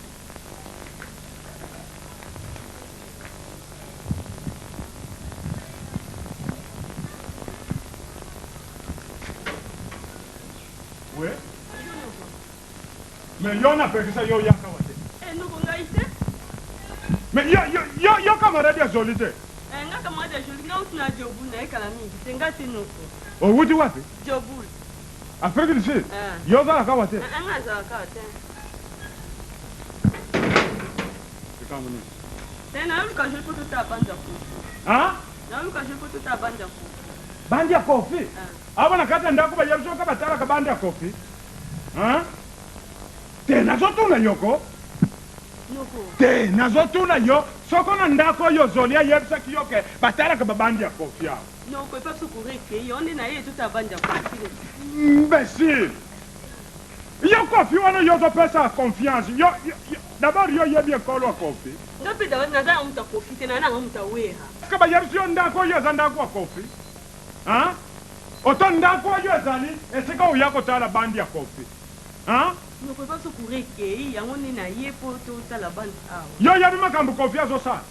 Oui. Mais yo napekisa yo oyaka wa te. Eh, noko ngai te. Mais yo, yo, yo, yo camarade ya Jolie te. Eh, nga camarade ya Jolie, nga uti na Djobul na ye kala mingi te, nga te noko. Owuti wapi? Djobul. Afrique du Sud? Yo ozalaka awa te? Nga azalaka awa te. Likambo nini? Te, naluka jeu po totala bande ya Koffi. Hein? Naluka jeu po totala bande ya Koffi. Bande ya Koffi? Awa na kati ya ndako bayebi soki batalaka bande ya Koffi? Hein? Te, nazotuna yo ko. Noko. Te, nazotuna yo soko na ndako oyo ozoli ayebisaki yo ke batalaka ba bande ya Koffi awa. Noko, epa biso courant ekei, yango nde naye totala bande ya Koffi. Imbecile! Yo Koffi wana yo ozopesa confiance yo, yo, yo d'abord yo oyebi ekolo ya Koffi? Nga pe naza na mutu ya Koffi te, naza nanga mutu ya Werra. Est-ce que bayebisi yo ndako oyo eza ndako ya Koffi? Hein? Oto ndako oyo ezali esika oya kotala bande ya Koffi? Hein? Noko epa biso courant ekei, yango nde naye po totala bande awa. Yo oyebi makambo Koffi azosala?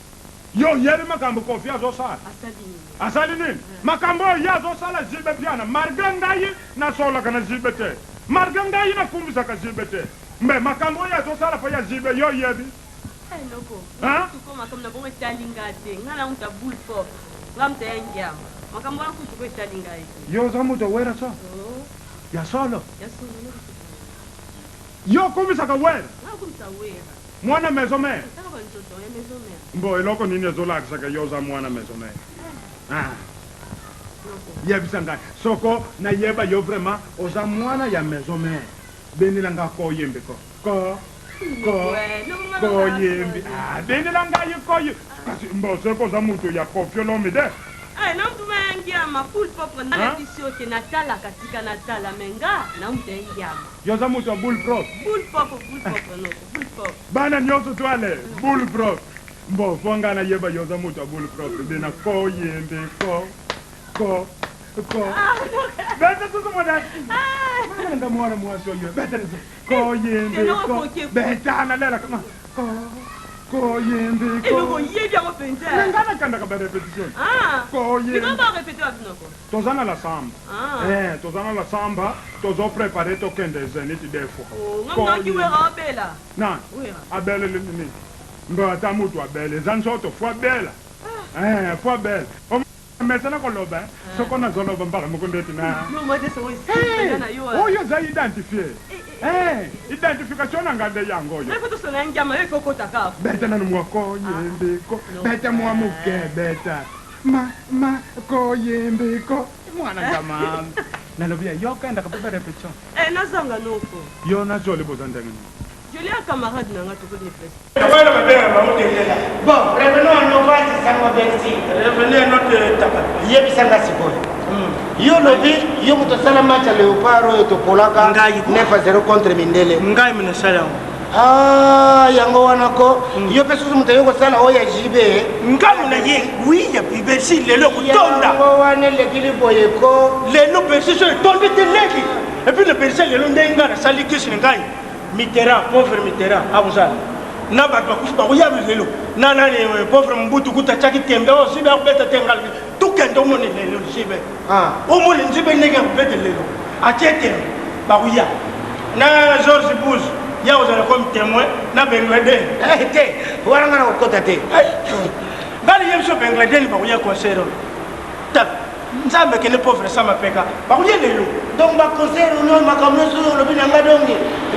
Yo oyebi makambo Koffi azosala? Asali nini? Asali nini? Makambo oyo ye azosala JB Mpiana malgre ngai nasololaka na JB te, malgre ngai nakumbisaka JB te mais makambo oyo azosala po ya JB yo oyebi? Eh noko, Hein? kutu ko makambo na bongo etali nga te. Nga na mutu ya boule propre. Nga mutu ya ngiama. Makambo wana kutu ko etali ngai te. Yo oza mutu ya Werrason? Oh. Ya solo? Ya solo noko. Yo okumisaka Werra? Nga nakumisa Werra. Mwana maison mère? Tala ba nzoto ya maison mère. Mbo eloko nini ezolakisa ke yo oza mwana maison mère? Ah. Yebisa ngai soko nayeba yo vraiment oza mwana ya maison mère. Benela nga ko yembe ko. Ko ko ko yembe. Ah, benela ngai ko ye. Kasi mbo soko oza mutu ya Koffi Olomide. Eh, na mutu ya ngiama full propre na yebisi yo ke natalaka tika natala mais nga na mutu ya ngiama. Yo oza mutu ya boule propre. Boule propre, boule propre noko, boule propre. Bana nionso to ale boule propre. Mbo fo nga na yeba yo oza mutu ya boule propre bina ko yembe ko ko ko. Beta susu mwana. Mwana nga mwana mwasi oyo beta susu ko yembe ko. Beta na lela kama ko ko yembe ko. Eloko oyebi yango penza. Mais nga nakandaka ba repetition. Ah. Ko yembe. Bino ba repete wapi noko? Toza na la samba. Ah. Eh, toza na la samba, tozo prepare tokende Zenith des fois. Oh, nga mnaki Werra abela. Nani? Werra. Abeleli nini? Mbe ata mutu abeli, eza nzoto faut abela. Eh, faut abela. Omesana koloba, eh? Soko nazoloba mbala moko ndeti na. Yo mwa te songo esika na yo. Oyo eza identifie. Eh, identification na nga nde yango oyo. Ngai faut tosona ya ngiama yo ekokota kaka. Beta nanu mwa koyembe ko, beta mwa moke beta. Ma ma koyembe ko mwana nga mama nalobi ya yo okendaka pe ba repetition. Eh nazanga noko. Yo na Jolie boza ndenge nini? Jolie a camarade na nga tokoli presque. Bana babengaka bango telela. Bon, revenons à nos bases, Sango Bercy. Revenez à notre tapa. Yebisa nga sikoyo. Yo lobi, yo moto osala match ya Leopard oyo topolaka 9 à 0 contre Mindele. Ngai mina sala yango. Ah, yango wana ko. Yo pe susu moto aye kosala oyo ya JB. Ngai na ye, oui ya Bercy lelo kotonda. Yango wana elekili boye ko. Lelo Bercy so etondi te leki. Et puis le Bercy lelo ndenge ngai nasali kisi na ngai. Mitterrand, pauvre Mitterrand akozala na bato bakufi bakoya lelo na nani pauvre Mobutu kuta atiaki tembe oyo jibe akobeta te ngai tokende omoni lelo jibe omoni njibe ndenge akobeta lelo atie tembe bakoya na George Bush ye akozala comme témoin na Bangladesh te wana ngai nakokota te ngai nayebi biso Bangladesh bakoya concert oyo tala Nzambe kende pauvre sama peka bakolia lelo. Donc ba concert oyo makambo nyonso oyo olobi na nga donc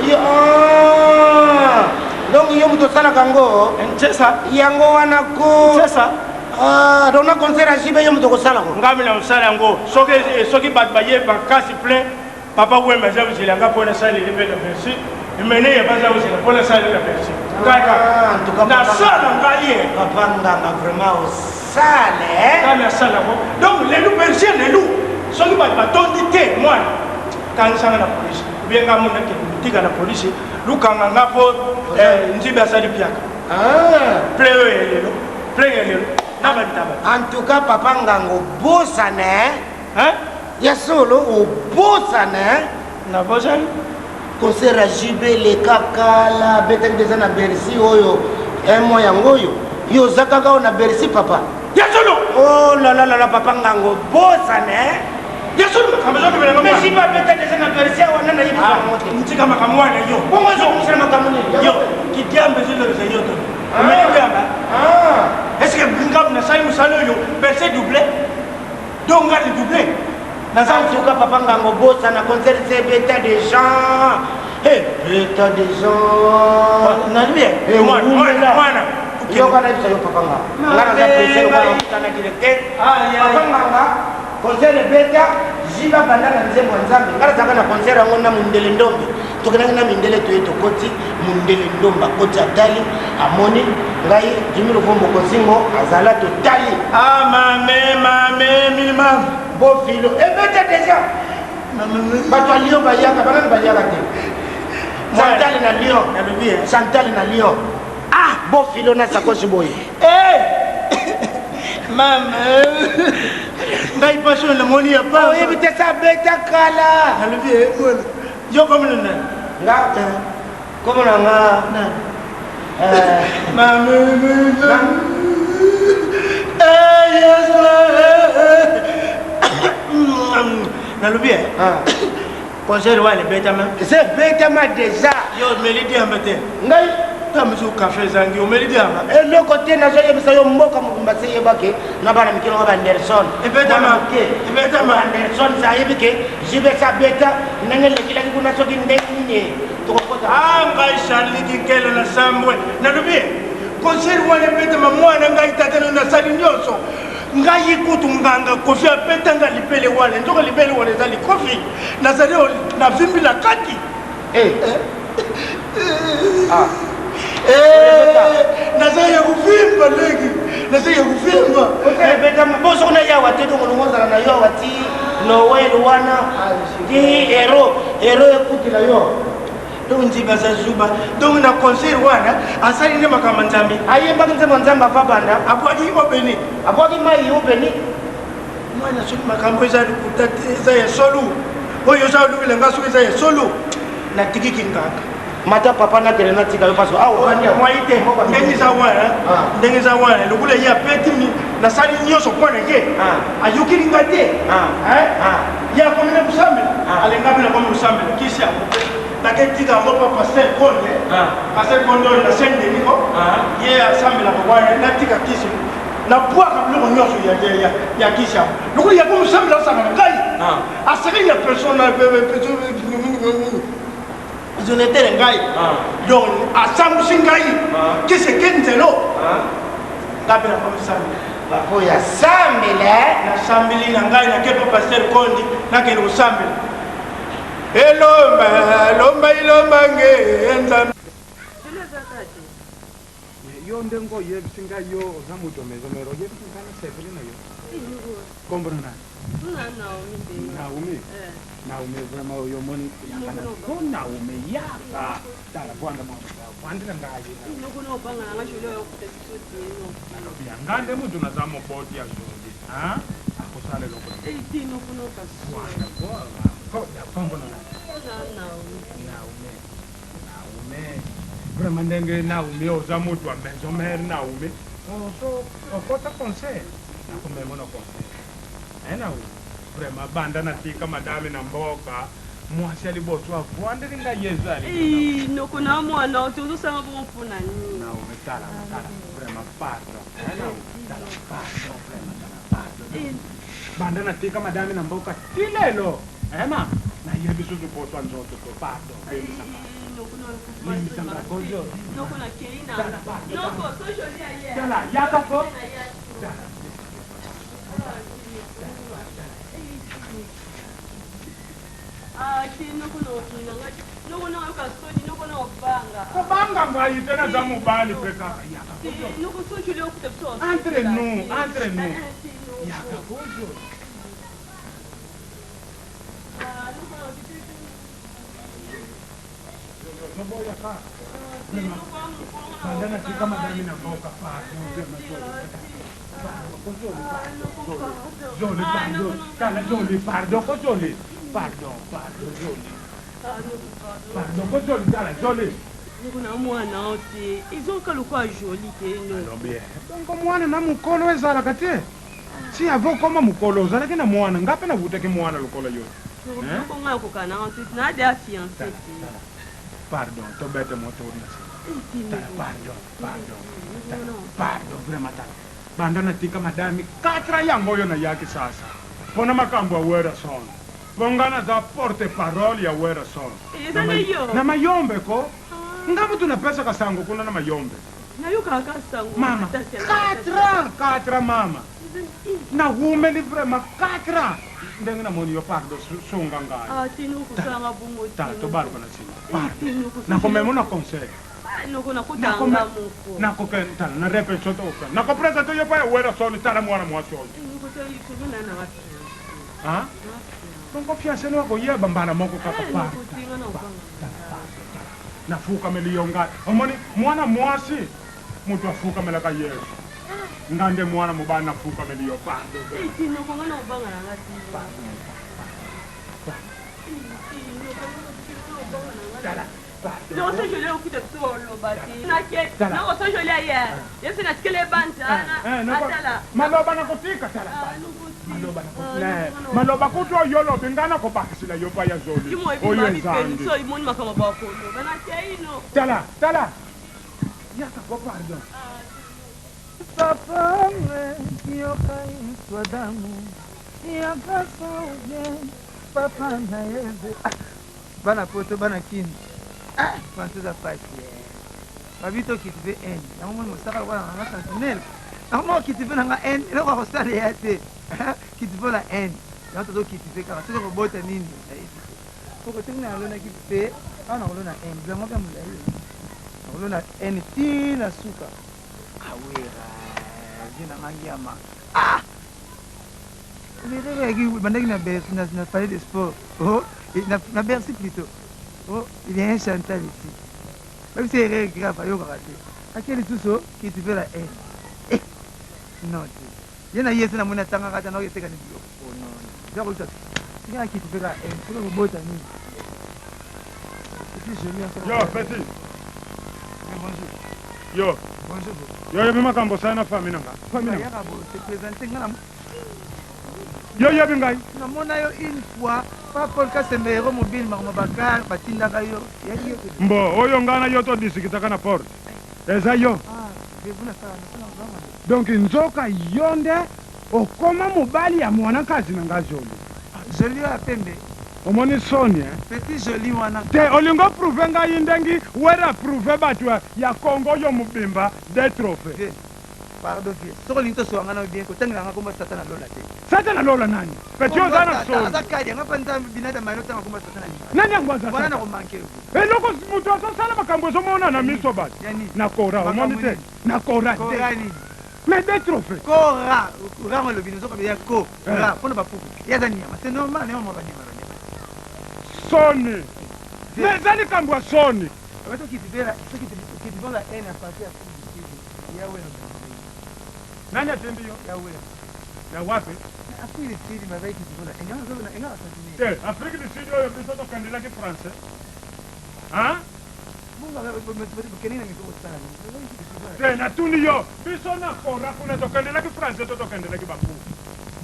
yo ah donc yo moto osalaka yango c'est ça yango wana ko c'est ça ah donc na concert ya JB yo moto okosala ko ngai mina kosala yango soki soki bato baye makasi plein papa wemba aza kozela nga mpo nasaleli mpe na merci emene ye baza kozela mpo nasalela merci ngai kaka nasala ngai ye papa nganga vraiment osale ngai nasala yango donc lelo berger lelo soki bato batondi te mwana kangisanga na polisi obie ngai mona kende kotika na polisi lukanga nga mpo nzibe asali piaka plein oyo ya lelo plein ya lelo na bantaba en tout cas papa nganga obosana hein ya solo obosana hein nabosani concert ya JB eleka kala abetaki deja na Bercy oyo un mois yango oyo yo oza kaka oyo na Bercy papa ya solo oh la la la la papa ngango obosana hein ya solo makambo ezolobela nga mais JB abeta deja na Bercy awa nani ayebi yango te ntika makambo wana yo bongo ezokomisela makambo nini yo kidiambe ezolobisa yo to omeli diamba est ce que ngambo nasali mosala oyo Bercy double donc nga le double. Naza nsuka papa ngango bosana concert se beta des gens. Eh, beta des gens. Nalobi eh, mwana mwana mwana. Yoka na biso yo papa nga. Nga naza pressé lokola nakutana directeur. Papa nganga concert ebeta jiba banda na nzembo ya nzambe nga nazalaka na concert yango na mundele ndombe tokendaki na mindele toye tokoti mundele ndombe akoti atali amoni ngai jimi luvumbu kozingo azala totali ah, mame mame milima bofilo ebeta deja bato ya lyon bayaka banani bayaka te chantal na lyon chantal na lyon ah bofilo na sakosi boye eh! mama ngai mpasi oyo namoni ya pa oyebi te sa beta kala nalobi eh, mwana yo komi na nani nga eh. komo na nga eh. mama nalobi ah. Concert wana ebetama. Ese ebetama deja. Yo omeli diamba te. Ngai ta mosusu kafe ezangi omeli diamba. Eloko te nazoyebisa yo mboka mobimba se yeba ke na bana mike longa ba Anderson. Ebetama. Ebetama. Anderson sa ayebi ke JB sa beta ndenge elekilaki kuna soki ndenge nini tokokota. Ah ngai Charlie Kinkela na sambwe nalobi concert wana ebetama mwana ngai tata no nasali nyonso. Ngai kutu nganga kofi abeta nga libele wana nzoka libele wana eza likofi nazali navimbi na kati eh. Eh. Ah. Eh, naza ya kovimba ndenge naza ya kovimba bosoko na yawa te dongo ozala na yo awa ti noel wana ti hero hero ekutela yo Donc nzimba aza zuba. Donc na concert wana asali nde makambo nzambe. Ayembaki nzembo nzambe ava banda. Abwaki obeni. Abwaki mai obeni. Mwana soki makambo eza lokuta te eza ya solo. Oyo oza olobela nga soki eza ya solo. Natiki kinganga. Mata papa nakende natika yo parce awa ovandi awa. Mwai te ndenge eza wana ah. ndenge eza wana lokola ye apeti nasali nyonso mpo na ye ah. ayokeli nga te ah. Ye akomi na kosambela alenga mpe nakomi kosambela kisi yango mpe naketika yango mpa paster konde paster konde oyo na saint denis ko ye asambelaka wana natika kisi nabwaka biloko nyonso ya kisi yango lokola ye akomi kosambela asaka na ngai asakani na personne zonetere ngai donc asambusi ngai kisi eke nzelo ngai mpe nakomi kosambela Bapo ya sambela. Nasambeli na ngai nake pa pasteur Kondi nakende kosambela. Elomba lomba ilomba nge Nzambe. Yo ndenge oyebisi ngai yo oza moto ya maison mère oyebisi ngai na sevele na yo kombo na nani Naomi Naomi vraiment oyo omoni yaka na ko Naomi yaka tala vwanda mwa vwandela ngai Nalobi ya nga nde mutu naza moboti ya Jolie hein akosala eloko te. Bwanda ko ya kombo na nani? Naomi. Naomi. Vraiment ndenge Naomi oza mutu ya maison mère Naomi. Ozo okota concert. Nakomema na concert. Hein Naomi. Vraiment banda natika madame na mboka mwasi ya liboso avwandeli nga yezu ali Eii noko na mwana oyo ozosala bongo pona nini? Naomi tala tala vraiment pardon hein Naomi tala pardon vraiment tala pardon banda natika madame na mboka ti lelo hein ma nayebi susu poso ya nzoto te pardon limbisa nga limbisa nga kozo Noko nakei na tala pardon noko so jolie aye tala yaka ko tala Ah, te noko na okende na ngai noko na oyoka soni noko na obanga kobanga ngai te naza mobali mpe kaka yaka te noko soki oli okuta biso entre nous entre nous yaka kozo Ozoboya kaka banda natika madami na mboka pardon Jolie pardon tala Jolie pardon ko Jolie pardon pardon Jolie pardon ko Jolie tala Jolie noko na mwana o te ezoka lokola Jolie te no alobi bongo mwana na mokolo ezalaka te si avo okoma mokolo ozalaki na mwana nga mpe navutaki mwana lokola yo noko nga akoka na te na de fiancé te pardon tobete moto na tala pardon pardon tala pardon vraiment tala banda natika madame 4 yango oyo nayaki sasa. Mpo na makambo ya Werrason. Mpo nga naza porte parole ya Werrason. Eza nde yo? Na mayombe ko. Nga mutu napesaka sango kuna na mayombe. Nayokaka kaka sango. Mama, 4 ans, 4 ans mama. Nawumeli vraiment 4 ans. Ndenge namoni yo pardon sunga ngai. Ah, te noko kosala bongo te. Tala tobaluka na sima. Pardon. Nakomema na concert. Ah, noko nakota nga moko. Nakokende tala na repetition tokokende. Nakopresente yo pa ya Werrason tala mwana mwasi oyo. Ah? Bongo fiancé no akoyeba mbala moko kaka Eh, pardon. Nafukameli yo ngai. Omoni mwana mwasi moto afukamelaka Yesu. Nga nde mwana mobali nafukameli yo pardon. Tala. Noko Jolie okuta biso oloba te. Nake, noko Jolie aye. Yesu na tikele banza na atala. Maloba nakotika tala. Maloba nakotika. Maloba kutu oyo olobi nga nakobakisela yo pa ya Jolie. Oyo ezangi. So imoni makambo bakoloba. Nakei no. Tala, tala. Yaka ko pardon. Papa yoka histoire d'amour ya façon bien papa na yebe Bana poto bana kin ah français eza pasi eh. Babi to cultiver haine yango moni mosaka lokola na nga sentinelle yango moko cultiver na nga haine eloko ya kosala eya te cultiver la haine yango tozo cultiver kaka soki okobota nini nayebi te po kote ngai nalonaki pe awa nakolona haine blango mpe molai nakolona haine ti na suka awera vie na nga ngiama ah Ebandaki na Bercy, na, na palais de sport. Oh, na, na Bercy plutôt. Oh, il y a un Chantal ici. Même si erreur grave, ayokaka te. Ake lisusu oh, qui tu veux la haine. Eh, non te. Ye na ye se namoni atangaka ata naoki eteka ni biloko. Oh non, non. Eza koyuta. Tika qui tu veux la haine. Soki okobota nini. Et puis joli encore. Yo, petit. Mais bonjour. Yo. Bonjour. Yo, yebi makambo osali na famille na nga. Famille na nga. Yaka bo se présenter nga na Yo oyebi ngai? Namona yo une fois pa Paul Kasembe hero mobile makambo ba car batindaka yo yaki yo te. Mbo oyo ngai na yo to discutaka na porte eza yo? Ah devu nasala nasala ozanga nde. Donc nzoka yo nde okoma mobali ya muana nkazi na nga Jolie. Ah Jolie oyo ya pembe? Omoni soni hein. Petit Jolie wana. Te olingi o prouver ngai ndengi Werra a prouver batu ya Congo oyo mobimba des trophees. Pardon vieux, soki olingi tosola nga nayo bien, kotangela nga kombo ya satan na lola te. Satan na lola nani? Petit oza na soni. Aza kadi, nga pa nzambe binada mayo tanga kombo ya satan na lingala. Nani yango aza Wana satan? nako manque yo. Eloko mutu azo sala makambo ezo mona na miso batu. Na kora omoni te? Na kora te. Kora nini? Mais des trophées. Kora, ra ngo elobi nozoka ya ko ra pona ba puku. Ye aza nyama, c'est normal, ne mama ba nyama ba nyama. Soni. Mais eza likambo ya soni. Bato qui tibela, soki qui la haine à partir ya Nani atindi yo? Ya wapi? Te, Afrique du Sud oyo biso tokandelaki français. Hein? Te, natuni yo, biso na Kora kuna tokandelaki français to tokandelaki baku?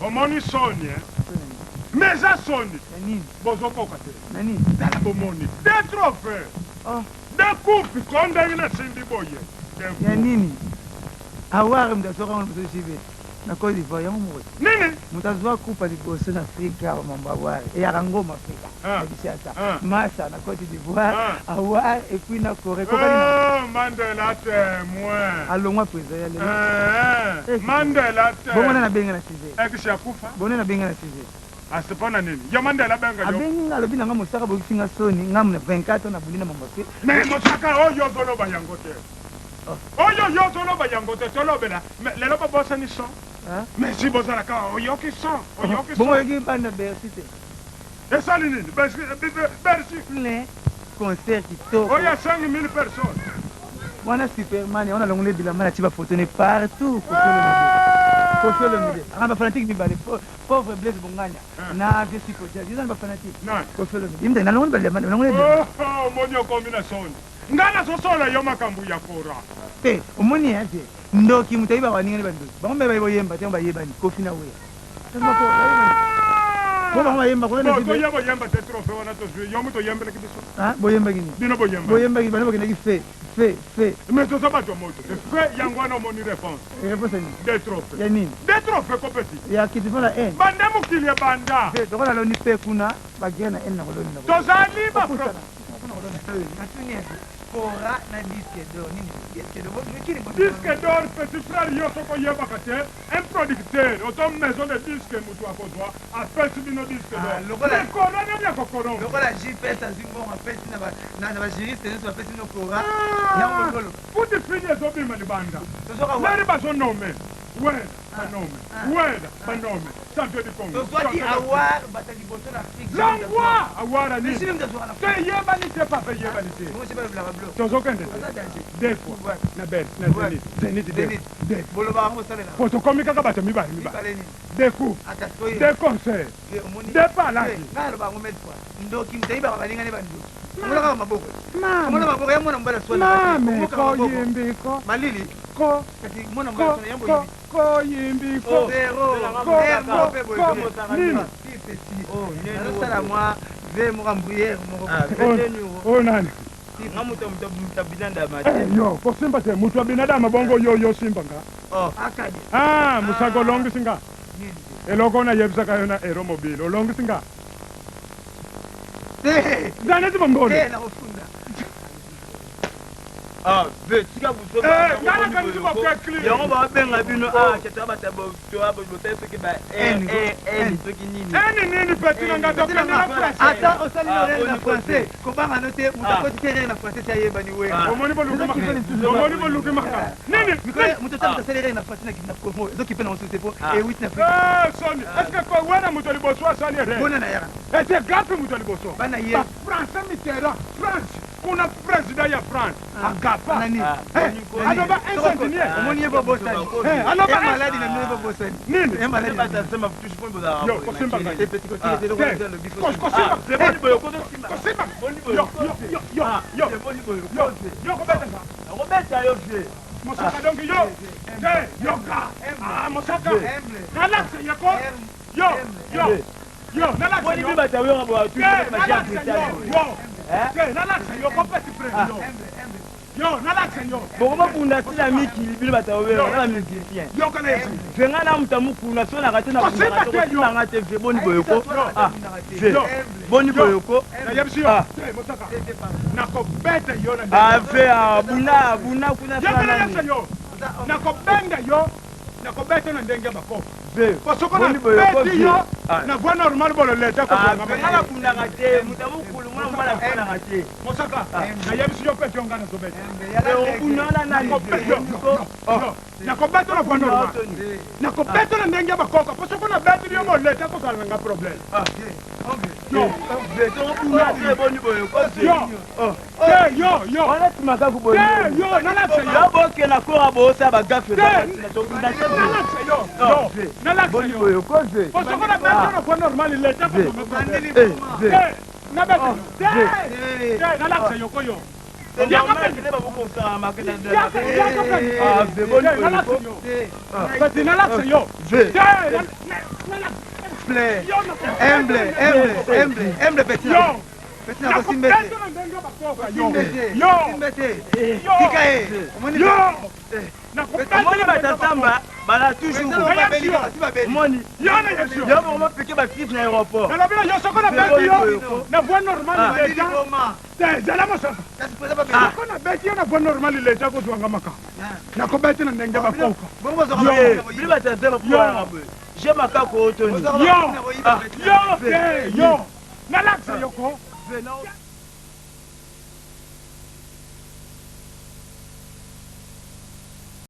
Omoni soni hein? Mais eza soni. Bozokoka te. Tala bomoni. Des trophées. Deux coupes ko ndenge nasimbi boye. Ya nini? Award mutu azwaka yango liboso JB na Cote d'Ivoire yango moko te. Nini? Mutu azwa coupe ya liboso na Afrika ba mambo award eyaka ngoma Afrika na Kinshasa Massa na Cote d'Ivoire award et puis na Coree ekokani na Oh Mandela temoin. Alongwa president ya lelo. Eeh Mandela te. Bongo nani abenga na sujet? Ex akufa. Bongo nani abenga na sujet? Asi pona nini? Yo Mandela abenga yo. Abengi nga alobi na nga mosaka boyokisi nga soni nga na 24 ans na bundi na mambo te. Mais mosaka oyo ozoloba yango te. Oyo yo ozoloba yango te tolobela mais lelo bobosani son. Mais si bozalaka oyoki son oyoki son. Bongo oyoki banda Bercy te. Esali nini? Bercy. Plein concert kitoko. Oyo ya 5000 personnes. Wana superman yango nalongoli bilamba na tie ba photo ne partout koffi olomide aka ba fanatique mibale pauvre Blaise Bonganya na vieux Siko Jazz eza na ba fanatique koffi olomide ye mutu nalongoli bilamba nalongoli bilamba Oh, omoni okomi na soni nga nazosola yo makambo ya kora te omoni ya te ndoki moto ayebaka baninga ne bandoki bango mpe bayebi oyemba te yango bayebani koffi na wera. Po bango bayemba koya na Bon, JB. toya boyemba te trophée wana tozwi yo moto oyembelaki biso. Ah, boyembaki nini? Bino boyemba. Boyembaki bana bakendaki fe fe fe. Mais toza bato ya moto te. Fe yango wana omoni réponse. Réponse ya nini? Des trophées. Ya nini? Des trophées ko petit. Ya kiti mpo na haine. Banda mokili ebanda. Fe lokola aloni pe kuna ba guerre na haine na koloni na. Tozali ba Okutana. Natuni ya Kora na disque d'or nini? Disque d'or kini Disque d'or petit frère yo soki oyebaka te un producteur oto maison de disque mutu akozwa apesi bino disque d'or lokola- Mais kora nani akokoronga lokola jps azwi mbongo apesi na ba- na na bajuriste nyonso bapesi bino kora yango bokolo kuti fini ezobima libanda Tozoka wa- leri bazonome wela banome wela banome champion du congo tozwaki Champion du- awar bato ya liboso na afrique langwa awara nini Messi nde azwaka na te eyebani te papa eyebani te tozokende Aza danger. te deux fois na bel na zenith zenith deux Zenith. deux bolobaka yango osalela po tokomi kaka bato mibale mibale mibale nini deux coups Ata sikoyo. deux concerts Eh, omoni- deux palaki Eh, ngai alobaka yango mille fois ndoki moto ayibaka balingani bandoki omona kaka maboko omona maboko ya mwana mobali aswana mame koyimbiko malili ko kasi mwana mobali ko aswana yambo ko koyimbiko Oh, zero. ko Zero, ko pe boye. ko nini nazosala mwa ve moko ambriere moko oyo nani nga moto moto abinandama Eh, yo kosimba te moto abinadama bongo yo yo simba nga akadi ah mosaka olongisi nga eloko nayebisaka yo na ero mobile olongisi nga te zaneti bombolo te nakofunda ve tika buso Eh, nga nakanisi bakekli. yango babenga bino toa bata botali soki ba n n soki nini eni nini peti na nga tokende na français ata osali no rere na français kobanga no te moto akoti te rere na français ti ayebani we omoni boluki makambo omoni boluki makambo nini moto ata moto asali rere na français na congo ezokipe na mosusu te po ewiti na Eh, soni est ce que ko wana moto liboso asali erreur Bona na yaka ete gafe moto liboso Bana ye. Ba français mitterrand france kuna président ya france agafa Nani? Eh, aloba un centenier omoni ye bobosani Eh, aloba ye maladi na bino ye bobosani nini ye maladi na bino. Yo, kosimba ngai. Te petit kotika te eloko Te, eza lobi kosimba. Kosimba. Yo, yo, yo, yo, yo. Yo, yo kobeta nga. okobeta yo vie Mosaka donc yo. Te, yoka. Ah, mosaka. Nalakisa yako. Yo, yo. Yo, nalakisa boni yo. bi bato ayoka boa Te, nalakisa yo. Yo. Te, nalakisa yo ko petit frère yo. Yo, nalakisa yo. boko bokunda nsila mikili bino bato ayoka na bamusicien Yoka na yesu. ve nga na moto amokuna so naka te Kosimba te, yo. nakosimanga te ve boni boyoko Ah, ve Yo. boni boyoko Nayebisi yo. Ah. Te, mosaka. Nakobeta yo na Ah, ve ah, buna buna kuna Yaka sala nayebisa nani yo. Nakobenda yo. Nakobeta na ndenge ya bakoko. ve Po soko boni boyoko nabeti ve yo Ah. na voie normale bololeta Ah, ve nga nabundaka te moto amokulu mwana mobali afunaka te mosaka nayebisi yo mpe yo nga nazobeta Ve okuna wana nani Nakobeta yo, yo, yo. nakobeta na voie normale nakobeta na ndenge ya bakoko po soko nabeteli yo boleta kozala nanga problème yo ve tokobuna te boni boyoko ve yo te yo yo wana timakaku boye te yo nalakisa yo yo bokenda kora bosala bagafe te nalakisa yo yo nalakisa boni yo boyoko ve po soko nabeti yo na voie normale leta kozala problème Eh, ve te nabeti yo te te nalakisa yo ko yo Humble, humble, humble, humble petit. Petit na kosimba te. Kosimba te. Kosimba te. Tika ye. Omoni omoni batasamba bala toujours omoni yo bongo peke bacrise na aéroport nalobela yo soko nabeti yo na voie normale leta te zala mosaka soko nabeti yo na voie normale leta kozwanga makambo nakobeti na ndenge bakoka bili batasamba po boye je makako otoni yo yo te yo nalakisa yo ko Yo.